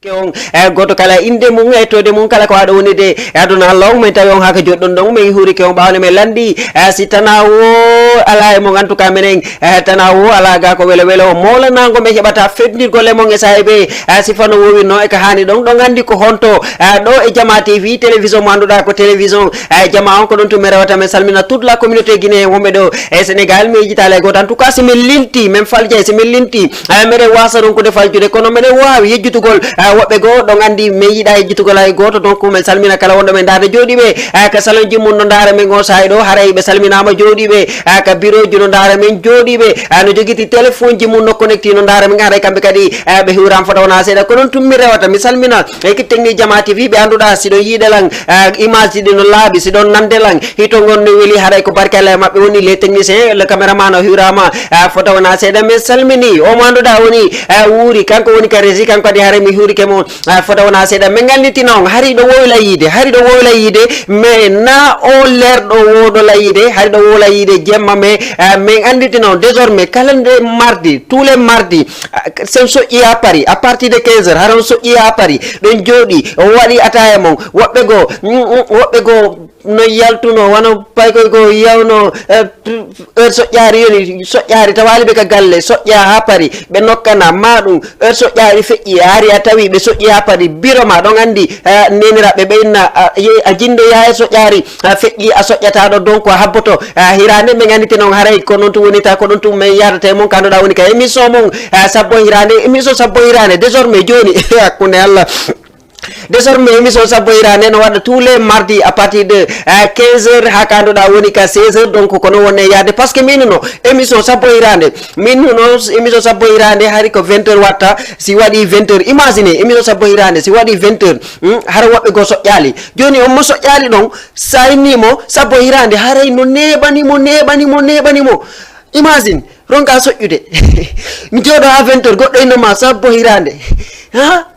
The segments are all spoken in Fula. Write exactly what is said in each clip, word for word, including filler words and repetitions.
Ke on, eh, gooto kala innde mum e toode mum, kala ko aɗo woni de, eh, aduna Allah on, min tawi on haa ka joɗɗon ɗon, min huurike on ɓaawo nde min lanndi, eh, si tana wo alaa e mon, en tout cas minen, eh, tana wo alaa ga ko welo welo, mawlanaango min heɓata fetndirgol e mon e saa'i be, eh, si fano wowirno e ka haani ɗon, ɗon anndi ko honto, eh, ɗo e Jama T V, télévision mo annduɗaa ko télévision, eh, Jama on, ko ɗon tun min rewata, min salmina toute la communauté guinéenne wonɓe ɗo e Sénégal, mi yejjitaali e gooto, en tout cas si min linti, min faljay, si min linti, Eh, meɗen waasa ronkude faljude, kono meɗen waawi yejjitugol, eh, woɓɓe goo, ɗon anndi min yiɗaa yejjitugol hay gooto, donc min salmina kala wonɗo men ndaarde jooɗiiɓe, eh, ka salonji mum no ndaara men on saa'i ɗo, haray ɓe salminaama jooɗiiɓe, eh, ka birooji no ndaara men jooɗiiɓe, eh, no jogiti téléphone ji mum no connecti no ndaara men, haray kamɓe kadi, eh, ɓe hiwraama fota wonaa seeɗa, ko ɗon tun mi rewata, mi salmina équipe technique Jama T V, ɓe annduɗaa si ɗon yiide lan, eh, image ji ɗi no laaɓi, si ɗon nande lan, hito ngon no weli, haray ko barke Alla e maɓɓe woni les techniciens, le caméraman o hiwraama, eh, fota wonaa seeɗa, min salmini, o mo annduɗaa woni, eh, wuuri, kanko woni ka régie, kanko kadi haray mi huurike mo, eh, fota wonaa seeɗa, min anndintina on, hari ɗo wowla yiide, hari ɗo wowla yiide, mais na o leer ɗo wowla yiide, hari ɗo wowla yiide jemma, mais, eh, min anndintina on, désormais, kala nde mardi, tous les mardis, ah, sen soƴƴi haa Paris, à partir de quinze heures, haray on soƴƴi haa Paris, ɗon jooɗi, o waɗi ataaya mon, woɓɓe goo, mm, mm, woɓɓe goo, no yaltuno, wano paykoy goo yawno, eh, heure soƴƴaari yoni, soƴƴaari tawaali ɓe ka galle, soƴƴa haa Paris, ɓe nokkana ma ɗum, heure soƴƴaari feƴƴi, a ari a tawi ɓe soƴƴi haa Paris, biro ma ɗon anndi, eh, neeniraaɓe ɓe inna, a, ye-, a jinndoyaa e soƴƴaari, a feƴƴi, a soƴƴataa ɗo, donc a habboto, a hiraande, min annditi noon haray ko noon tun woni, ta ko ɗon tun min yaadata e mon, ka annduɗaa woni ka émission mon, eh, Sabbo Hiraande, émission Sabbo Hiraande, désormais jooni, hakkunde Alla. Désormais, émission Sabbo Hiraande no waɗa tous les mardis à partir de, euh, quinze heures haa ka annduɗaa woni ka seize heures, donc ko noon wonno yaade, parce que min no émission Sabbo Hiraande, min no émission Sabbo Hiraande hari ko vingt heures watta, si waɗi vingt heures, imagine émission Sabbo Hiraande si waɗi vingt heures, hmm, hara woɓɓe goo soƴƴaali. Jooni on mo soƴƴaali ɗon, sa inni mo Sabbo Hiraande, haray no neeɓani mo, neeɓani mo, neeɓani mo. Imagine, ronka soƴƴude. Mi jooɗo haa vingt heures, goɗɗo inno ma Sabbo Hiraande. Ha?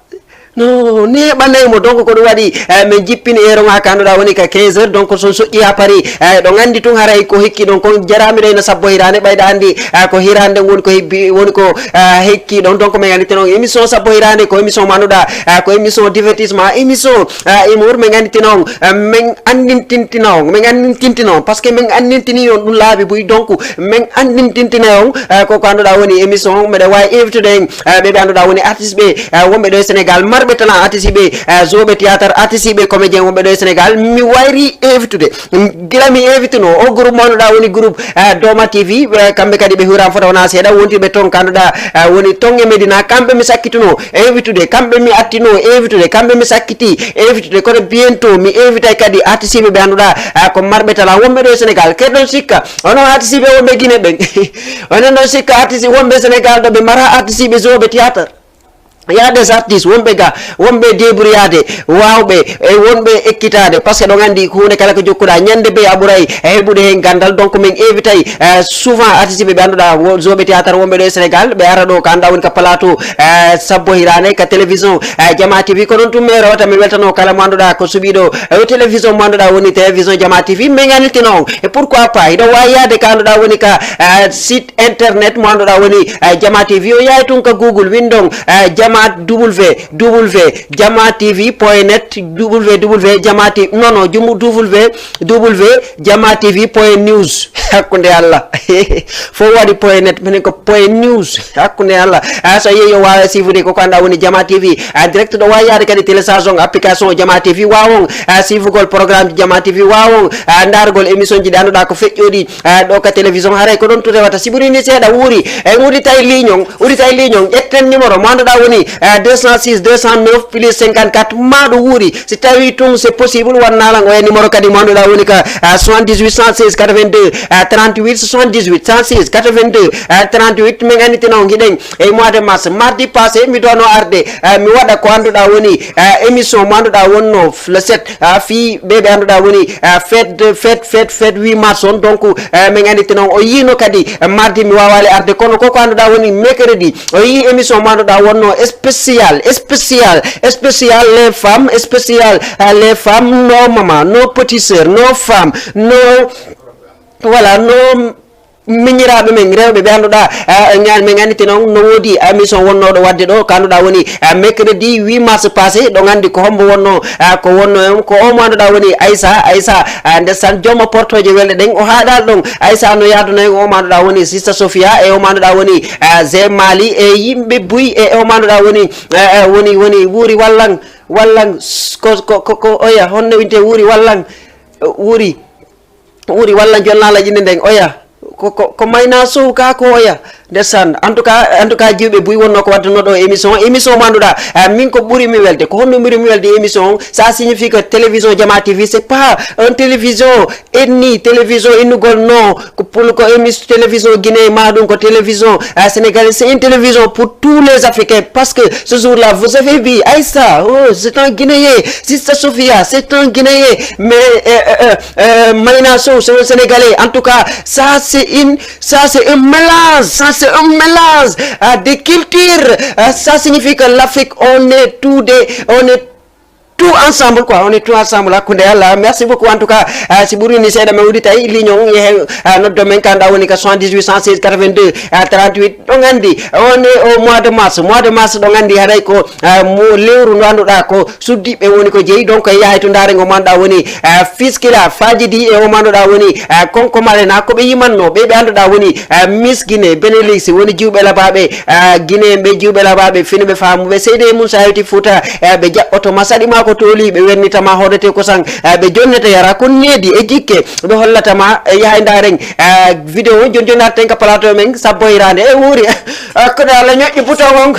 No, neeɓanay mo. Donc, ko ɗum waɗi, eh, min jippini heure on haa ka annduɗaa woni ka quinze heures. Donc, so on soƴƴi haa Paris, eh, ɗon anndi tun haray ko hikki ɗon kon jaraami ɗo ina Sabbo Hiraande, ɓayda anndi, eh, ko Hiraande woni ko hebbi, woni ko, eh, hikki ɗon. Donc, min annditi noon émission Sabbo Hiraande ko émission mo annduɗaa, eh, ko émission divertissement, émission, eh, humour. Min annditi noon, eh, min anndintintina on, min anndintintina on, parce que min anndintini on ɗum laabi buy. Donc, min anndintintina on, eh, ko ko annduɗaa woni émission on. Mbeɗa waawi invitude en, eh, ɓe ɓe annduɗaa woni artiste ɓe, eh, wonɓe ɗo e Sénégal, marɓe talent artiste ɓe, eh, zooɓe théâtre artiste ɓe, comédien wonɓe ɗo e Sénégal. Mi wayri invitude. Mm, gila mi invituno o groupe mo annduɗaa woni groupe, eh, Dooma T V, eh, kamɓe kadi ɓe hiwraama fota wonaa seeɗa, wontiɓe toon ka annduɗaa, eh, woni toon e Medina, kamɓe mi sakkituno invitude, kamɓe mi attino invitude, kamɓe mi sakkiti invitude, kono bientôt mi invitay kadi artiste ɓe ɓe annduɗaa, eh, ko marɓe talent wonɓe ɗo e Sénégal. Keɗon sikka, onon artiste ɓe wonɓe Guinée ɓen, onon ɗon sikka artiste wonɓe Sénégal ɗo ɓe mara artiste ɓe zooɓe théâtre. Il y a des artistes wonɓe ga, wonɓe débrouillade, waawɓe, e wonɓe ekkitaade, parce que ɗon anndi ko huunde kala ko jokkuɗaa, ñande bee a ɓuray, e, heɓude heen ganndal. Donc, min invitay, eh, souvent artiste ɓe ɓe annduɗaa wo-, zooɓe théâtre wonɓe ɗo e Sénégal, ɓe ara ɗo ka annduɗaa woni ka plateau, eh, Sabbo Hiraande, ka télévision, eh, Jama T V. Ko ɗon tun min rewata, min weltano kala mo annduɗaa ko suɓiiɗo, eh, télévision mo annduɗaa woni télévision Jama T V. Min annditino on, et pourquoi pas, hiɗo waawi yaade ka annduɗaa woni ka, eh, site internet mo annduɗaa woni, eh, Jama T V. O yahay tun ka Google, winndon, eh, Jama W W W Jama T V point net, W W W Jama T V, non, non, jumu W W W Jama T V point news. Hakkunde Alla. Fof waɗi point net, minen ko point news. Hakkunde Alla. Ah, so yehi o waawa siifude ko ko annduɗaa woni Jama T V. Ah, direct ɗo waawi yaade kadi télécharge on application Jama T V, waawa on, ah, siifugol programme Jama T V, waawa on, ah, ndaargol émission ji ɗi annduɗaa ko feƴƴooɗi, ah, ɗo ka télévision. Haray ko ɗon tun rewata. Si ɓurii ni seeɗa wuuri, en udditay ligne on, udditay ligne on, ƴetten numéro mo annduɗaa woni, eh, deux cent six deux cent neuf plus cinquante-quatre, ma ɗum wuuri. Si tawii tun c'est possible, wannaa lan oya numéro kadi mo annduɗaa woni ka, eh, soixante-dix-huit cent seize quatre-vingt-deux, eh, trente-huit, soixante-dix-huit cent seize quatre-vingt-deux, eh, trente-huit. Min annditina on hiɗen e mois de mars. Mardi passé, mi ɗono arde, eh, mi waɗa ko annduɗaa woni, eh, émission mo annduɗaa wonno le sept, ah, fii ɓe ɓe annduɗaa woni, ah, fête de, fête, fête, fête huit mars on. Donc, eh, min annditi noon o yiino kadi, eh, mardi mi waawaali arde, kono koko annduɗaa woni mercredi, o yii émission mo annduɗaa wonno spécial, spécial, spécial les femmes, spécial, ah, les femmes, nos mamans, nos petites sœurs, nos femmes, nos, voilà, nos Miñiraaɓe men rewɓe ɓe annduɗaa, ah, ñaan men annditi noon no woodi, ah, émission wonnooɗo waɗde ɗo, ka annduɗaa woni, ah, mercredi huit mars passé, ɗo nganndi ko hombo wonno, ah, ko wonno en, ko o mo annduɗaa woni Aissa, Aissa, ah, ndesan jooma portoje welɗe ɗen, o haaɗaali ɗon, Aissa no yaaduna en o mo annduɗaa woni Sista Sofia, e o mo annduɗaa woni, ah, Zé Mali, e yimɓe buy, e o mo annduɗaa woni, ah, ah, woni, woni Wuuri Wallan, Wallan, s-, ko, ko, ko, ko oya, honno winte Wuuri Wallan, Wuuri. Wuuri Wallan jonnaa laƴinde nden, oya. Ko, ko, ko Mayna Sow ka ko oya. Ndesan, en tout cas, en tout cas, jiwɓe buy wonno ko wadduno ɗo émission. Émission mo annduɗaa, ah, min ko ɓuri mi welde. Ko honno ɓuri mi welde émission on? Ça signifie que télévision Jama T V, c'est pas une télévision ethnie, télévision innugol, non. Ko pour ko émission télévision Guinée ma ɗum, ko télévision, ah, sénégalaise, c'est une télévision pour tous les Africains. Parce que ce jour-là, vous avez vu, Aïssa, oh, c'est un Guinéen. Sista Sofia, c'est un Guinéen. Mais, euh, euh, euh, euh, Mayna Sow, c'est un Sénégalais. En tout cas, ça, c'est une, ça, c'est un mélange. Ça, c'est un mélange, euh, de culture. Euh, ça signifie que l'Afrique, on est tous des, on est tout ensemble, quoi. On est tout ensemble. Hakkunde Allah. Merci beaucoup. En tout cas, euh, si ɓuri ni seeɗa, mi udditay ligne on, yehe, euh, noddo men, ka annduɗaa woni ka soixante-dix-huit cent seize quatre-vingt-deux, euh, trente-huit. Ɗo nganndi, on est au mois de mars. Mois de mars, ɗo nganndi, haɗay ko, ah, mo lewru ndu annduɗaa ko suddiɓe woni ko jeyi. Donc, e yahay to ndaare ngo mo annduɗaa woni, ah, Fiskila, Fajidi, e o mo annduɗaa woni, ah, Konkomale, na ko ɓe yimanno, ɓe ɓe annduɗaa woni, ah, Miss Guinée, Benelux, woni jiwɓe labaaɓe, ah, Guinée, ɓe jiwɓe labaaɓe, fini ɓe faamuɓe. Seydi e mum sa hewti Fuuta, ah, ɓe jaɓɓoto ma saɗi ma ko tooli, ɓe wernita ma hoodete kosan, ah, ɓe jonnete yara kon needi e jikke. Ɓe hollata ma, e yahay ndaaren, ah, vidéo on, jon jon arten ka plateau men, sabbo hiraande, e wuuri. Hakkunde Allah ñoƴƴi bouton on.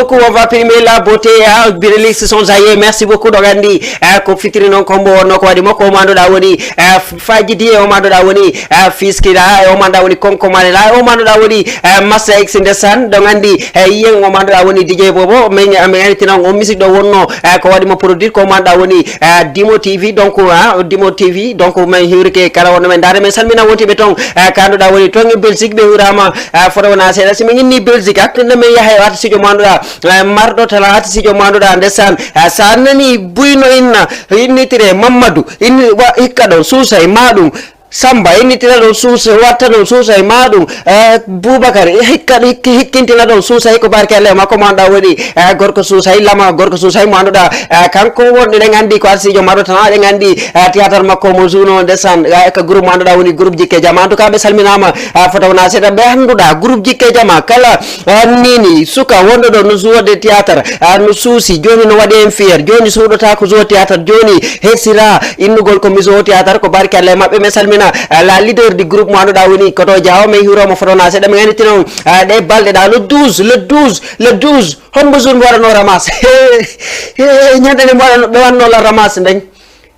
Beaucoup, on va primer la beauté, ah, Birelix son aye, merci beaucoup, ɗo nganndi, ah, ko fitiri noon, ko mbo wonno ko waɗi mo, ko o mo annduɗaa woni, ah, Fajidi, e o mo annduɗaa woni, ah, Fiskila, e o mo annduɗaa woni Konkomale la, e o mo annduɗaa woni, ah, Master X ndesan, ɗo nganndi, eh, yiyen o mo annduɗaa woni D J Bobo, min, min annditi noon on musique ɗo wonno, ah, ko waɗi mo produire, ko o mo annduɗaa woni, ah, Dimo T V, donc, ah, Dimo T V, donc, min hiwrike kala wonno men ndaare, min salmina wontiɓe toon, ah, ka annduɗaa woni toon e Belgique, ɓe hiwraama, ah, fota wona seeɗa. Si min inni Belgique, hakkille men yahay o artisiijo mo annduɗaa, ah, marɗo tana artisiijo mo annduɗaa, ndesan, ah, sa nani buy no inna, innitire Mamadou, inni wa hikka ɗon, suusay ma ɗum, Samba, innitira ɗon suusay, watta ɗon suusay ma ɗum, eh, Boubacar, hikka, hikki-, hikkintina ɗon suusay ko barke Allah e makko mo annduɗaa woni, eh, gorko suusay, lama gorko suusay mo annduɗaa, eh, kanko wonɗo ɗen anndi ko arsiijo maɗo tan, eɗen anndi, eh, théâtre makko mo jouno ndesan, eh, ka groupe mo annduɗaa woni groupe Jikke Jama. En tout cas, ɓe salminaama, eh, fota wona seeɗa, ɓe annduɗaa groupe Jikke Jama, kala, eh, nini, suka wonɗo ɗo no jouode théâtre, eh, no suusi, jooni no waɗi en fier, jooni suuɗotaako jouo théâtre, jooni hersira, innugol ko Mizo Théâtre, ko barke Allah e maɓɓe. Mi salmina, ah, la leader du groupe mo annduɗaa woni Koto Diaw, mi hiwrooma fota wona seeɗa, mi annditi noon, ah, ɗe balɗe ɗa, le douze, le douze, le douze, hombo jour mbo waɗano ramas? He, ñande nde mbo waɗano, ɓe wanno la ramas nden.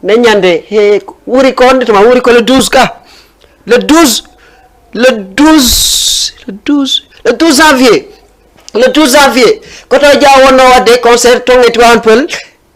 Nden ñande, he, wuuri ko honde tuma, wuuri ko le douze ka. Le douze, le douze, le douze, le douze janvier. Le douze janvier, Koto Diaw wonno waɗde concert toon e Tivaouane Peulh.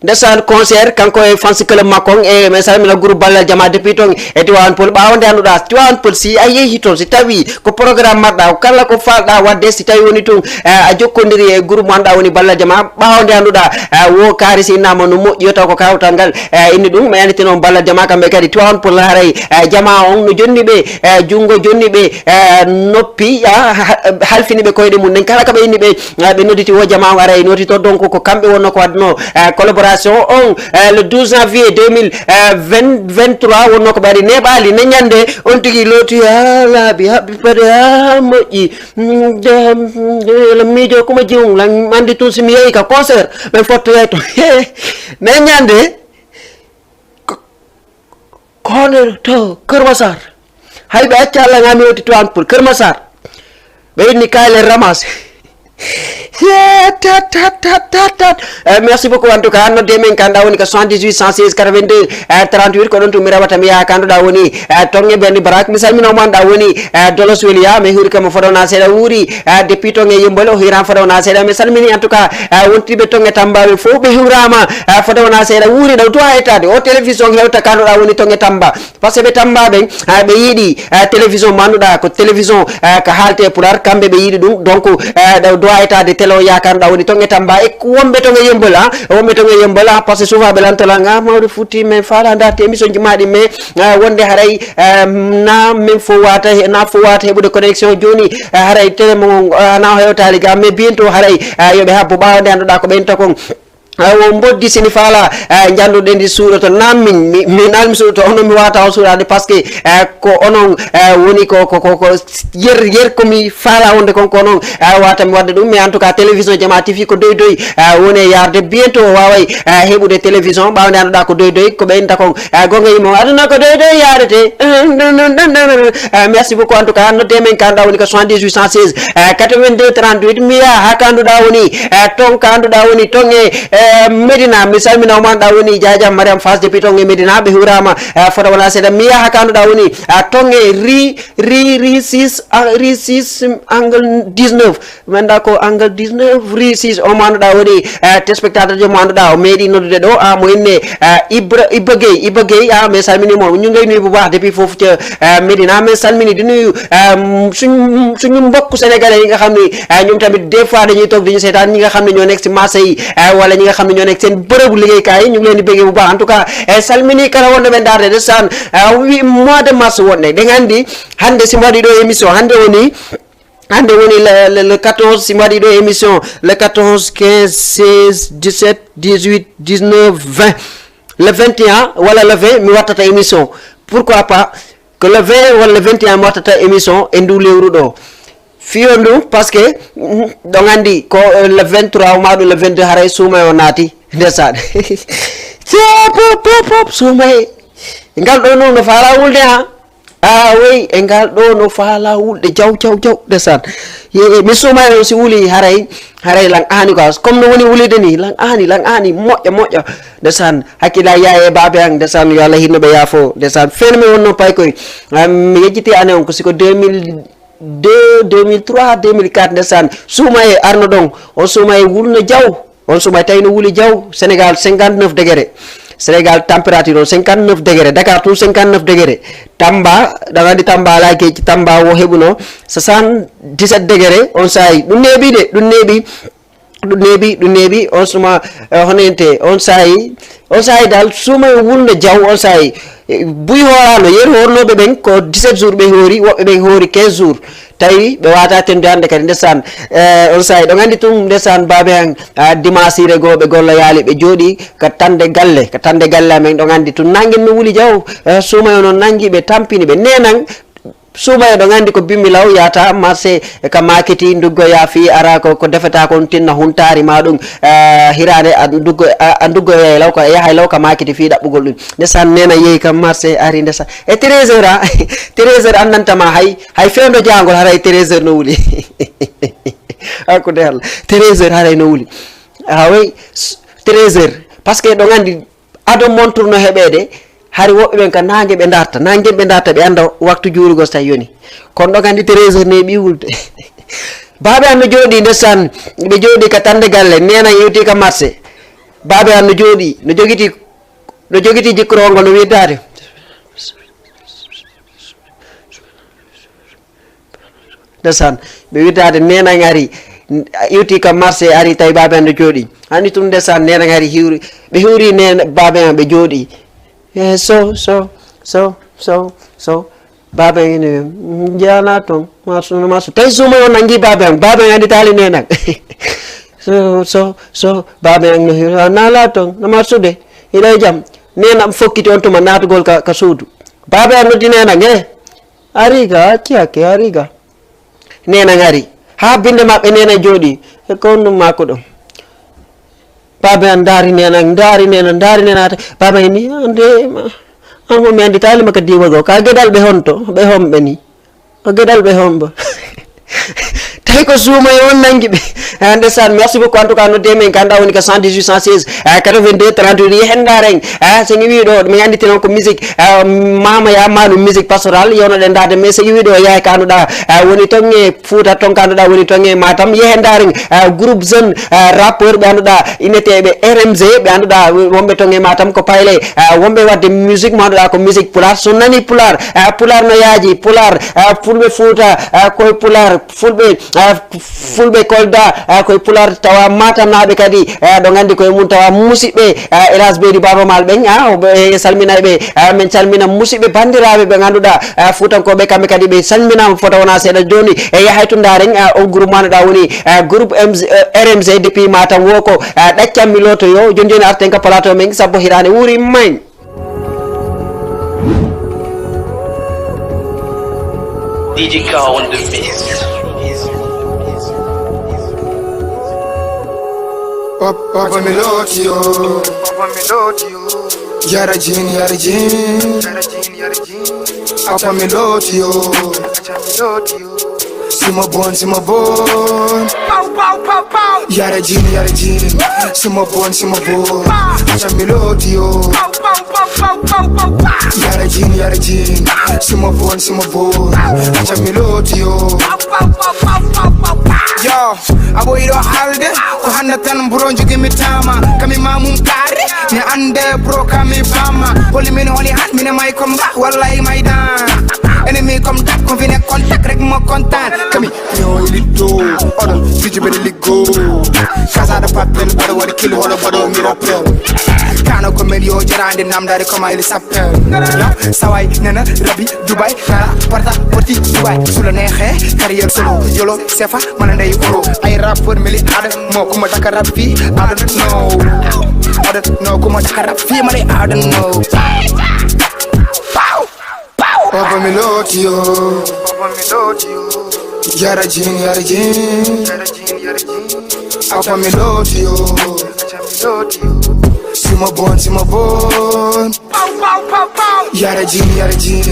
Ndesan concert, kanko e fans club makko on, e mi salmina groupe Ballal Jama depuis toon e Tivaouane Peulh. Ɓaawo nde annduɗaa, Tivaouane Peulh, si a yehi toon, si tawi ko programme marɗa, kala ko faalɗa waɗde, si tawi woni toon, eh, a jokkondiri e groupe mo annduɗaa woni Ballal Jama, ɓaawo nde annduɗaa, eh, wo kaari si innama no moƴƴi, yo taw ko kawtal ngal, eh, inni ɗum, mi annditi noon Ballal Jama kamɓe kadi Tivaouane Peulh haray, eh, jama on no jonni ɓe, eh, junngo jonni ɓe, eh, noppi, ah, ha-, halfini ɓe koyɗe mum ɗen. Kala ko ɓe inni ɓe, eh, ɓe nodditi wo jama on aray noddito. Donc ko kamɓe wonno ko waɗno, eh, collaboration on, eh, le douze janvier deux mille vingt-trois wonno ko ɓe ari neeɓaali ne ñande on tigi looti ha laabi, haɓɓi paɗe ha moƴƴi. Mm, de, mm, de, la miijo kuma jiwum, la mandi tun si mi yehi ka concert, ɓe fottoyay to. Ne ñande, ko, ko honde to Kër Massar. Hay ɓe acca Allah ngami woti Tivaouane Peulh, Kër Massar. Ɓe inni kayle ramas. He, tat, tat, tat, tat, tat. Eh, merci beaucoup. En tout cas, nodde men ka annduɗaa woni ka soixante-dix-huit cent seize quatre-vingt-deux, eh, trente-huit, ko ɗon tun mi rewata mi yaha ka annduɗaa woni, eh, toon e Berni Barak. Mi salmina o mo annduɗaa woni, eh, Dolos Weliya, mi hiwri kamo fota wona seeɗa wuuri, eh, depuis toon e Yembol, o hiwraama fota wona seeɗa. Mi salmini en tout cas, eh, wontiɓe toon e Tamba ɓe fof ɓe hiwraama, eh, fota wona seeɗa wuuri ɗo duwa etaade. O télévision hewta ka annduɗaa woni toon e Tamba. Parce que ɓe Tamba ɓen, ah, ɓe yiɗi, ah, télévision mo annduɗaa ko télévision, ah, ka haalte e Pulaar, kamɓe ɓe yiɗi ɗum. Donc, ah, ɗo duwa etaade Lo yaakaar ɗa woni ton e Tamba e wonɓe ton e Yembol, ah, wonɓe ton e Yembol, ah, parce que souvent ɓe lantola nga mawɗo futti men faala darti émission ji maɗi, mais, ah, wonde haray, ah, na men fo wata he- na fo wata heɓude connexion joni, ah, haray télé mo, ah, na o hewtali ga, mais bientôt haray, ah, yoɓe habbo ɓawo nde annduɗa ko ɓen takon. Ah, wo mboddi sini faala, ah, janduɗe ndi suuɗoto na min mi, mi na mi suuɗoto onon mi wata o suuɗade parce que, ah, ko onon, ah, woni ko ko ko ko yer yer ko mi faala wonde kon ko non, ah, wata mi wadde ɗum, mais en tout cas télévision jama tifi ko doy doy, ah, woni e yarde bientôt o waway, ah, heɓude télévision ɓawde annduɗa ko doy doy ko ɓeynta kon, ah, gonga yimmo aduna ko doy doy yarete. Ah, merci beaucoup en tout cas nodde men kanɗa woni ko soixante-dix-huit cent seize, ah, quatre-vingt-deux trente-huit mbiya ha kanduɗa woni, ah, ton kanduɗa woni ton e, eh, Médina mi salmina o manɗa woni jajam Mariam Fass depuis ton e Médina ɓe hurama, ah, fota wona seeɗa mbiya ha kanduɗa woni, ah, ton e ri ri ri six, ah, ri six angle dix-neuf. Manda ko angle dix-neuf ri six o manduɗa woni, ah, téléspectateur jo manduɗa o meeɗi noddude ɗo, ah, mo inne, ah, Ibra Ibra Gueye Ibra Gueye, ah, mais salmini mo ñu ngay nuyu bu baax depuis foofu ca, ah, Médina mais salmini di nuyu, ah, suñ suñu mbokk sénégalais yi nga xam ne, ah, ñoom tamit des fois dañuy toog di ñu seetaan ñi nga xam ne ñoo nekk si marché yi, ah, wala ñi nga xam ne ñoo nekk seen bërëbu liggéeykaay yi ñu ngi leen di béggee bu baax en tout cas, eh, salmini kala wonde ɓe ndaarde de san, ah, wi mois de mars wonde ɗen anndi hannde si mbaɗi ɗo émission hannde woni hannde woni le, le, le quatorze si mbaɗi ɗo émission le quatorze quinze seize dix-sept dix-huit dix-neuf vingt le vingt et un wala le vingt mi wattata émission pourquoi pas que le vingt wala le vingt et un mi wattata émission e ndu lewru ɗo fiyo ndu parce que mm, ɗon anndi ko euh, le vingt-trois ma ɗum le vingt-deux haray suumay o naati ndesan pop pop pop suumay ngal ɗo noon no faala wulde ha a wey e ngal ɗo no faala wulde jaw jaw jaw ndesan ye mi suumay o si wuli haray haray lan aani quoi comme no woni wulide ni lan aani lan aani moƴƴa moƴƴa ndesan hakkilla yaye e baabe an ndesan yo allah hinno ɓe yaafo ndesan fen mi wonno pay koy mi yejjiti année on ko siko deux mille deux deux mille trois deux mille quatre ndesan suuma e arno ɗon on suuma e wulno jaw on suuma e tawi no wuli jaw sénégal cinquante-neuf degré sénégal température on cinquante-neuf degré dakar tout cinquante-neuf degré tamba ɗaga anndi tamba ala geji tamba wo heɓuno soixante-dix-sept degré on saayi ɗum neeɓi de ɗum neeɓi ɗum neeɓi ɗum neeɓi on suma eh, honente on saayi on saayi dal suuma e wulde jaw on saayi eh, buy hoorano yeru hornoɓe ɓen ko dix-sept jours ɓe hoori woɓɓe ɓe hoori quinze jours tawi ɓe wata tendu hande kadi ndesan eh, on saayi ɗo gandi tum ndesan babe an ah, dimasire goo ɓe golloyali ɓe jooɗi ka tande galle ka tande galle amen ɗo gandi tun nangen no wuli jaw eh, suuma e onon nangi ɓe tampini ɓe nenan suumaye ɗo gandi ko bimmi law yata marché ka makiti nduggoya fi ara ko ko defata kon tinna huntari ma ɗum eh, hirande a nduggo a nduggoya law ko yahay law ka makiti fi ɗaɓɓugol ɗum ndesan nena yehi ka marché ari ndesa e treize heures a treize heures andantama hay hay fewdo jangol haray treize heures no wuli hakkude allah treize heures haray no wuli a way treize heures parce que ɗo gandi ado montre no heɓede hari woɓɓe ɓen ka nangue ɓe darta nangue ɓe darta ɓe anda waktu juurugol sa yoni kono ɗo kandi treize heures ne ɓi wulde baɓe an no jooɗi ndesan ɓe jooɗi ka tande galle nena yewti ka marché baɓe an no jooɗi no jogiti no jogiti jikkorowol ngol no widdade ndesan ɓe wittaade nenan ari iwti ka marché ari tawi babe an no jooɗi hani tum ndesan nenan ari hiwri ɓe hiwri ne babe an ɓe jooɗi e so so so so so babe an ene jana toon marsu no marsu tawi suma on nangi babe an babe an andi tali nenan so so so babe an no hiwri nala toon no marsude hiɗa e jam nenan fokkiti on tuma natugol ka, ka suudu babe an noddi nenan e Ariga, acci hakke, Ariga. Nena ngari. Ha binde maɓɓe nena jooɗi. E ko honɗum maako ɗo? Baaba an ndaari nena, ndaari nena, ndaari nena ata. Baaba en ni ande ma. An ko mi andi tali maka diwa go. Ka gedal ɓe honto, ɓe homɓe ni. O gedal ɓe hombo. Tawi ko suuma e on nangi ɓe. Ah, ndesan merci beaucoup en tout cas nodde men kanda woni ko cent dix-huit cent seize, ah, quatre-vingt-deux trente-huit yehen ndaren. Ah, so ngi wi ɗo mi anditi noon ko musique, ah, mama ya manu musique pastoral yewno ɗen dade mais so ngi wi ɗo yahay ka anduɗa, ah, woni ton e Fouta ton ka anduɗa woni ton e Matam yehen ndaren, ah, groupe jeune, ah, rappeur ɓe anduɗa ineteɓe R M G ɓe anduɗa wonɓe ton e Matam ko payle, ah, wonɓe wadde musique mo anduɗa ko musique pular so nani pular, ah, pular no yaaji pular, ah, fulɓe Fouta, ah, koye pular fulɓe, ah, fulɓe Kolda, Eh, koye Pular tawa Matamnaaɓe kadi, eh, ɗo nganndi koye mum tawa musidɓe, eh, Elhadj Beydi Baaba Maal ɓen, ah, o ɓe, eh, salminay ɓe, eh, min calmina musidɓe banndiraaɓe ɓe ngannduɗaa, eh, Fuutankooɓe kamɓe kadi ɓe salminaama fota wona seeɗa. Jooni, eh, yahay to ndaaren, eh, on groupe ngannduɗaa woni, eh, groupe M Z, eh, R M Z depuis Matam woo ko, eh, ɗaccanmi lootoyo. Jooni jooni arten ka plateau men sabbo hiraande wuuri may. D J K on the mix. Papa, papa, mi loti yo. Papa, mi loti yo. Yara Jin, Yara Jin. Yara Jin, Yara Jin. Papa, mi loti yo. Papa, mi loti yo. Sima bon, sima bon. Pow, pow, pow, pow. Yara Jin, Yara Jin. Sima bon, sima bon. Acha melody yo. Pow, pow, pow, pow, pow, pow, pow. Yara Jin, Yara Jin. Sima bon, sima bon. Acha melody yo. Pow, pow, pow, pow, pow, pow, pow. Yo, abo iɗo halde. Ko hannde tan mburo jogi mi tama. Kami mamum kare. Mi ande bro kami bama. Holi min holi han, min e may combat. Wallahi may dan. Ennemi comme d'hab, ko vine contact rek mo kontaan. Kami ñoo ilito, oɗon fiji ɓeɗe liggo. Casa de papel, baɗo waɗi kilo, wala baɗo mi rappel. Kano ko men yo jarande namdare comme il s'appelle. Yo, saway nena rabi Dubai, nara parta poti Dubai. Sula nexe, carrière solo, yolo, sefa, mana ndey oro. Ay rappeur meli aɗa mo kuma daka rap fi, I don't know. I don't know kuma daka rap fi, mali I don't know. Pow! Papa mi loti yo. Papa mi loti yo. Yara Jin, Yara Jin. Yara Jin, Yara Jin. Papa mi loti yo. Papa mi loti yo. Sima bon, sima bon. Pow, pow, pow, pow. Yara Jin, Yara Jin.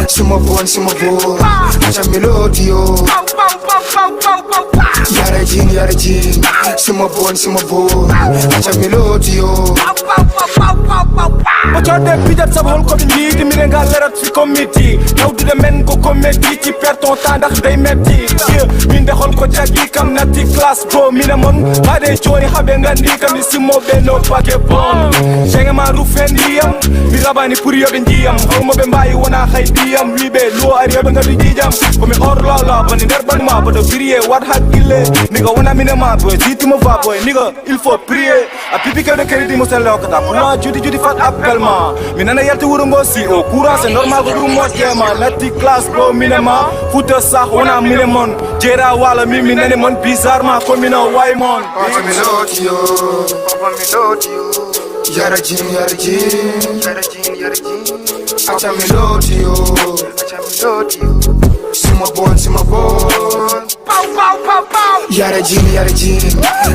Sima bon, sima bon. Acha mi loti yo. Pow, pow, pow, pow, pow, pow, pow. Yara Jin, Yara Jin. Sima bon, sima bon. Acha mi loti yo. Pow, pow, pow, pow, pow, pow, pow. Ɓoccoɗe pijat sabu holko ɓe jiidi miɗen ngal lerat fi committee. Tawdude men ko comédie ci perton ta ndax day metti. Yeah, min de holko jaggi kam natti classe go mine mon. Baɗe jooni haɓe nganndi kam mi simmoɓe no pake bon. Jenge ma rufen ndiyam. Mi rabani pour yoɓe ndiyam. Holmo ɓe mbawi wona hay ndiyam. Wiɓe lo ari yoɓe ngaddu jijam. Komi or lawla bani nder banuma boɗo biriye wat hakkille. Ndiga wona mine ma boy jitimo va boy ndiga. Il faut prier. A pipi kewde crédit mo selle hokkata pour moi judi judi fat appel ma. Mi nana yalti wuro ngo si au courant c'est normal ko ɗum moƴƴe ma natti classe ɗo mine ma. Futa sah wona mine mon. Jeera wala mi mi nani mon bizarrement ko mino way mon. Papa mi loti yo. Papa mi loti yo. Yara Jin, Yara Jin. Yara Jin, Yara Jin. Acha mi loti yo. Acha mi loti yo. Sima bon, sima bon. Pow, pow, pow, pow. Yara Jin, Yara Jin.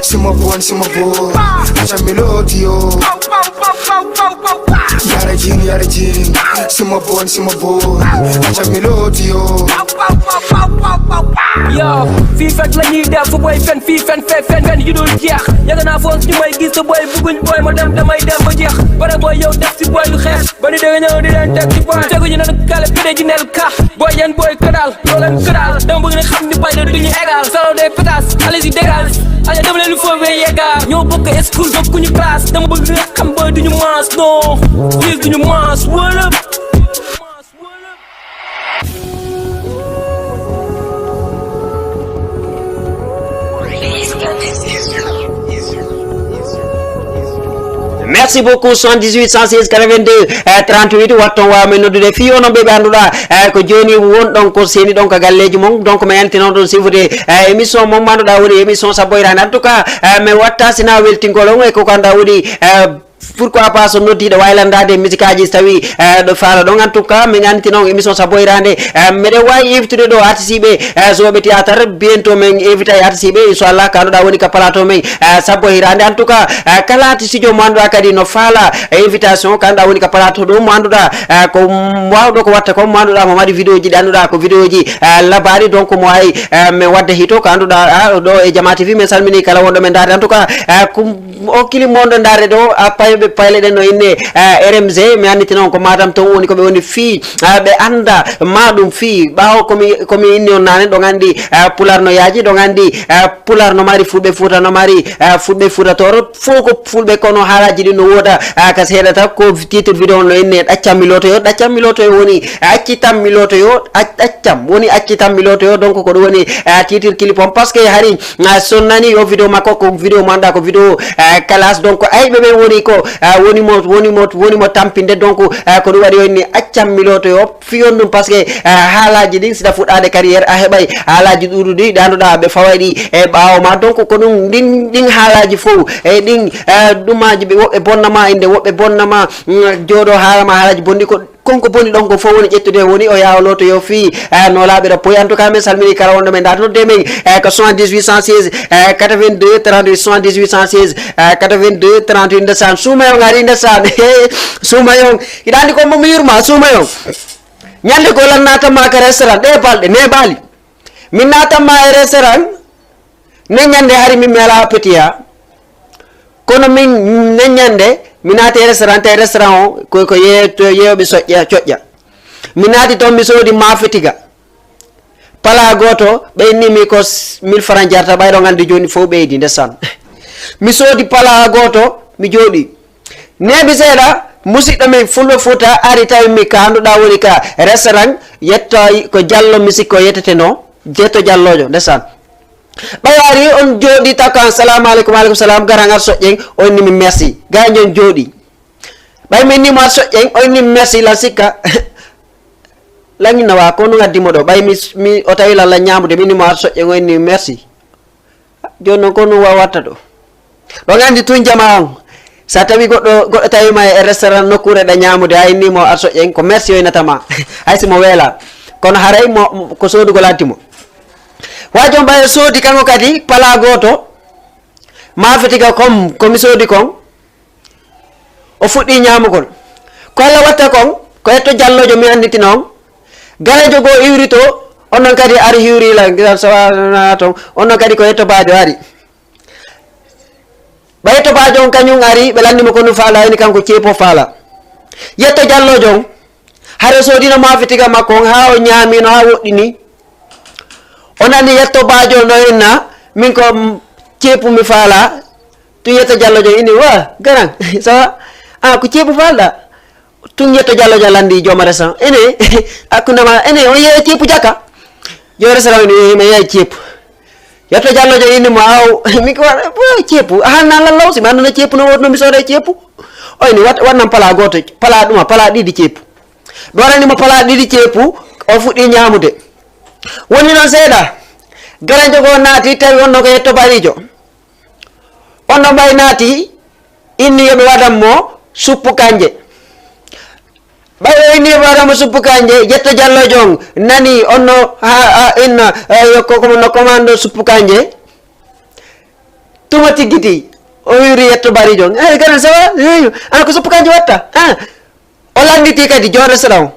Sima bon, sima bon. Acha mi loti yo. Pow, pow, pow, pow, pow, pow, pow. Yara Jin, Yara Jin. Sima bon, sima bon. Acha mi loti yo. Pow, pow, pow, pow, pow, pow, pow. Yo, fii fekk la ñuy def fu boy fen fii fen fe fen fen yu dul jeex. Yàgg naa foos ñu may gis sa boy bugguñ boy ma dem damay dem ba jeex. Bare boy yow def si boy lu xeex. Ba ni dégg ñëw di leen teg ci boy. Teguñu nanu kale pide ji nel ka. Boy yan boy këral, loo leen këral. Dama bëgg ne xam ni bay da duñu égal. Solo des pétasses, allez-y dégage. Allez dem leen foofu yeggaar. Ñoo bokk school bokkuñu classe. Dama bëgg nga xam boy duñu maas, non. Fii duñu maas, wala. Merci beaucoup, soixante-dix-huit cent seize quatre-vingt-deux, eh, trente-huit, watton waawa men noddude fii onon ɓe ɓe annduɗaa, eh, ko jooni wonɗon ko seeni ɗon ka galleeji mon. Donc mi yanti noon ɗon sifude, eh, émission mon mo annduɗaa woni émission Sabbo Hiraande. En tout cas, eh, mi watta sina weltingol on e ko annduɗaa woni, eh, pourquoi pas so noddiiɗo waawi lanndaade e musique aji so tawii, eh, ɗo faala ɗon. En tout cas, min anndi noon émission Sabbo Hiraande, eh, meɗen waawi invitude ɗo artiste ɓe, eh, so ɓe théâtre, bientôt min invita e artiste ɓe, inchallah, ka annduɗaa woni ka plateau men, eh, Sabbo Hiraande. En tout cas, eh, kala artiste jo mo annduɗaa kadi no faala invitation, ka annduɗaa woni ka plateau ɗo, mo annduɗaa, eh, ko waawɗo ko watta ko, mo annduɗaa mo mari vidéo ji ɗi annduɗaa ko vidéo ji, eh, labaaɗi, donc mo waawi, eh, min waɗde hito, ka annduɗaa, ah, ɗo e Jama T V, min salmini kala wonɗo men ndaarde. En tout cas, eh, ko o kilim mon ɗo ndaarde ɗo, a pay Ɓe payle ɗen no inne, ah, R M G, mi annditino on ko Matam toon woni ko ɓe woni fii, ah, ɓe annda ma ɗum fii. Ɓaawo ko mi, ko mi inni on naane, ɗon anndi, ah, Pular no yaaji, ɗon anndi, ah, Pular no mari, Fulɓe Fuuta no mari, ah, Fulɓe Fuuta Tooro, fof ko Fulɓe, kono haalaaji ɗin no wooda, ah, ka seeɗata, ko titre vidéo no inne Ɗaccammi Lootoyo, Ɗaccammi Lootoyo woni, ah, Accitammi Lootoyo, ac-, Ɗaccam woni Accitammi Lootoyo, donc ko ɗum woni, ah, titre clip on, parce que hari, ah, so nani yo vidéo makko, ko vidéo mo annda ko vidéo, ah, kalas, donc ayɓe ɓen woni ko, ah, woni mo, woni mo, woni mo tampinde, donc, ah, ko ɗum waɗi o inni Accam mi lootoyo, fiyon ɗum, parce que, ah, haalaaji ɗin, sida fuɗɗaade carrière, a heɓay haalaaji ɗuuɗuɗi, ɗi annduɗaa ɓe faway ɗi e ɓaawo ma. Donc, ko ɗum, ɗin, ɗin haalaaji fof, e ɗin, ah, ɗumaaji ɓe, woɓɓe bonna ma innde, woɓɓe bonna ma, mm, jooɗo haala ma haalaaji bonɗi, ko kon ko boni ɗon ko fof woni ƴettude, woni o yaha o lootoyo fii, ah, no laaɓira poy. En tout cas, min salmini kala wonɗo men, ndaa nodde men, eh, ko soixante-dix-huit cent seize, eh, quatre-vingt-deux trente-huit, soixante-dix-huit cent seize, eh, quatre-vingt-deux trente-huit, ndesan. Suumayon ari, ndesan. Suumayon. Hiɗa anndi ko mo mi yurma, Suumayon. Ñande goo lan naatan ma ka restaurant, ɗe balɗe, ne baali. Min naatan ma e restaurant, ne ñande hari min mi alaa appétit ya. Kono min, ne ñande, mi naati e restaurant, tawi restaurant o, ko, ko ye-, to yeeɓe soƴƴa, coƴƴa. Mi naati toon, mi soodi maafe tiga. Palaa gooto, ɓe inni mi ko s-, mille francs jarata, ɓay ɗon anndi jooni fof ɓeydi, ndesan. Mi soodi palaa gooto, mi jooɗi. Neeɓi seeɗa, musiɗɗo men Fulɓe Fuuta ari tawi mi ka annduɗaa woni ka restaurant, yetto ko Jallo mi sikko yettete no, yetto Jalloojo, ndesan. Ɓay ari on jooɗi takko an, "Salamu aleykum." "Aleykum salam." "Garan ar soƴƴen." O inni mi, "Merci." Gaajo on jooɗi. Ɓay mi inni mo ar soƴƴen, o inni mi, "Merci." Lan sikka. Lan inna wa, ko nun addi mo ɗo. Ɓay mi, mi, o tawi lan, lan ñaamude, mi inni mo ar soƴƴen, o inni mi, "Merci." Jooni non ko nun wa-, watta ɗo. Ɗon anndi tun jamaa on. Sa tawi goɗɗo, goɗɗo tawi ma e restaurant nokkuure ɗa ñaamude, a inni mo ar soƴƴen, ko merci o innata ma. Hay si mo weela. Kono haray mo, mo, ko soodugol addi mo. Waajo on ɓay o soodi kanko kadi palaa gooto. Maafe tiga kon, ko mi soodi kon. O fuɗɗi ñaamugol. Ko Alla watta kon, ko yetto Jalloojo mi annditino on. Gareejo goo iwri to, on non kadi ari hiwri la, ngiɗan sawana ton. On non kadi ko yetto baajo ari. Ɓay yetto baajo on kañum ari, ɓe lanni mo ko nu faala, ini kanko ceepo faala. Yetto Jalloojo on, hare soodino maafe tiga makko on, haa o ñaamino, haa woɗɗini. O nani yetto baajo no inna, "Min ko, mm, ceepu mi faala." Tun yetto Jalloojo ini, "Wa, garan, ça va? Ah, ko ceepu faalɗa?" Tun yetto Jalloojo landi jooma restaurant. Ene, hakkunde ma, ene, on yeeya ceepu jaka? Jooma restaurant ini, "Eh, mi yeeya ceepu." Yetto Jalloojo ini mo, "Aw, mi ko wa-, wa-, ceepu. A hanna lallaw, si mi annduno ceepu no woɗno mi sooda ceepu." O ini, "Wat-, wannan palaa gooto, palaa ɗuma, palaa ɗiɗi ceepu." Ɓe waɗani mo palaa ɗiɗi ceepu, o fuɗɗi ñaamude. Woni noon seeɗa, gareejo goo naati, tawi on no ko yetto bariijo. On no ɓay naati, inni yo ɓe waɗan mo suppu kanje. Ɓay o inni yo ɓe waɗan mo suppu kanje, yetto Jalloojo on nani on no ha, ha, inna, eh, yo ko, ko no commande suppu kanje. Tuma tiggiti, o wiiri yetto bariijo on, "Eh, garan, ça va? Eh, ana ko suppu kanje watta? Ah." O lannditi kadi joom restaurant on.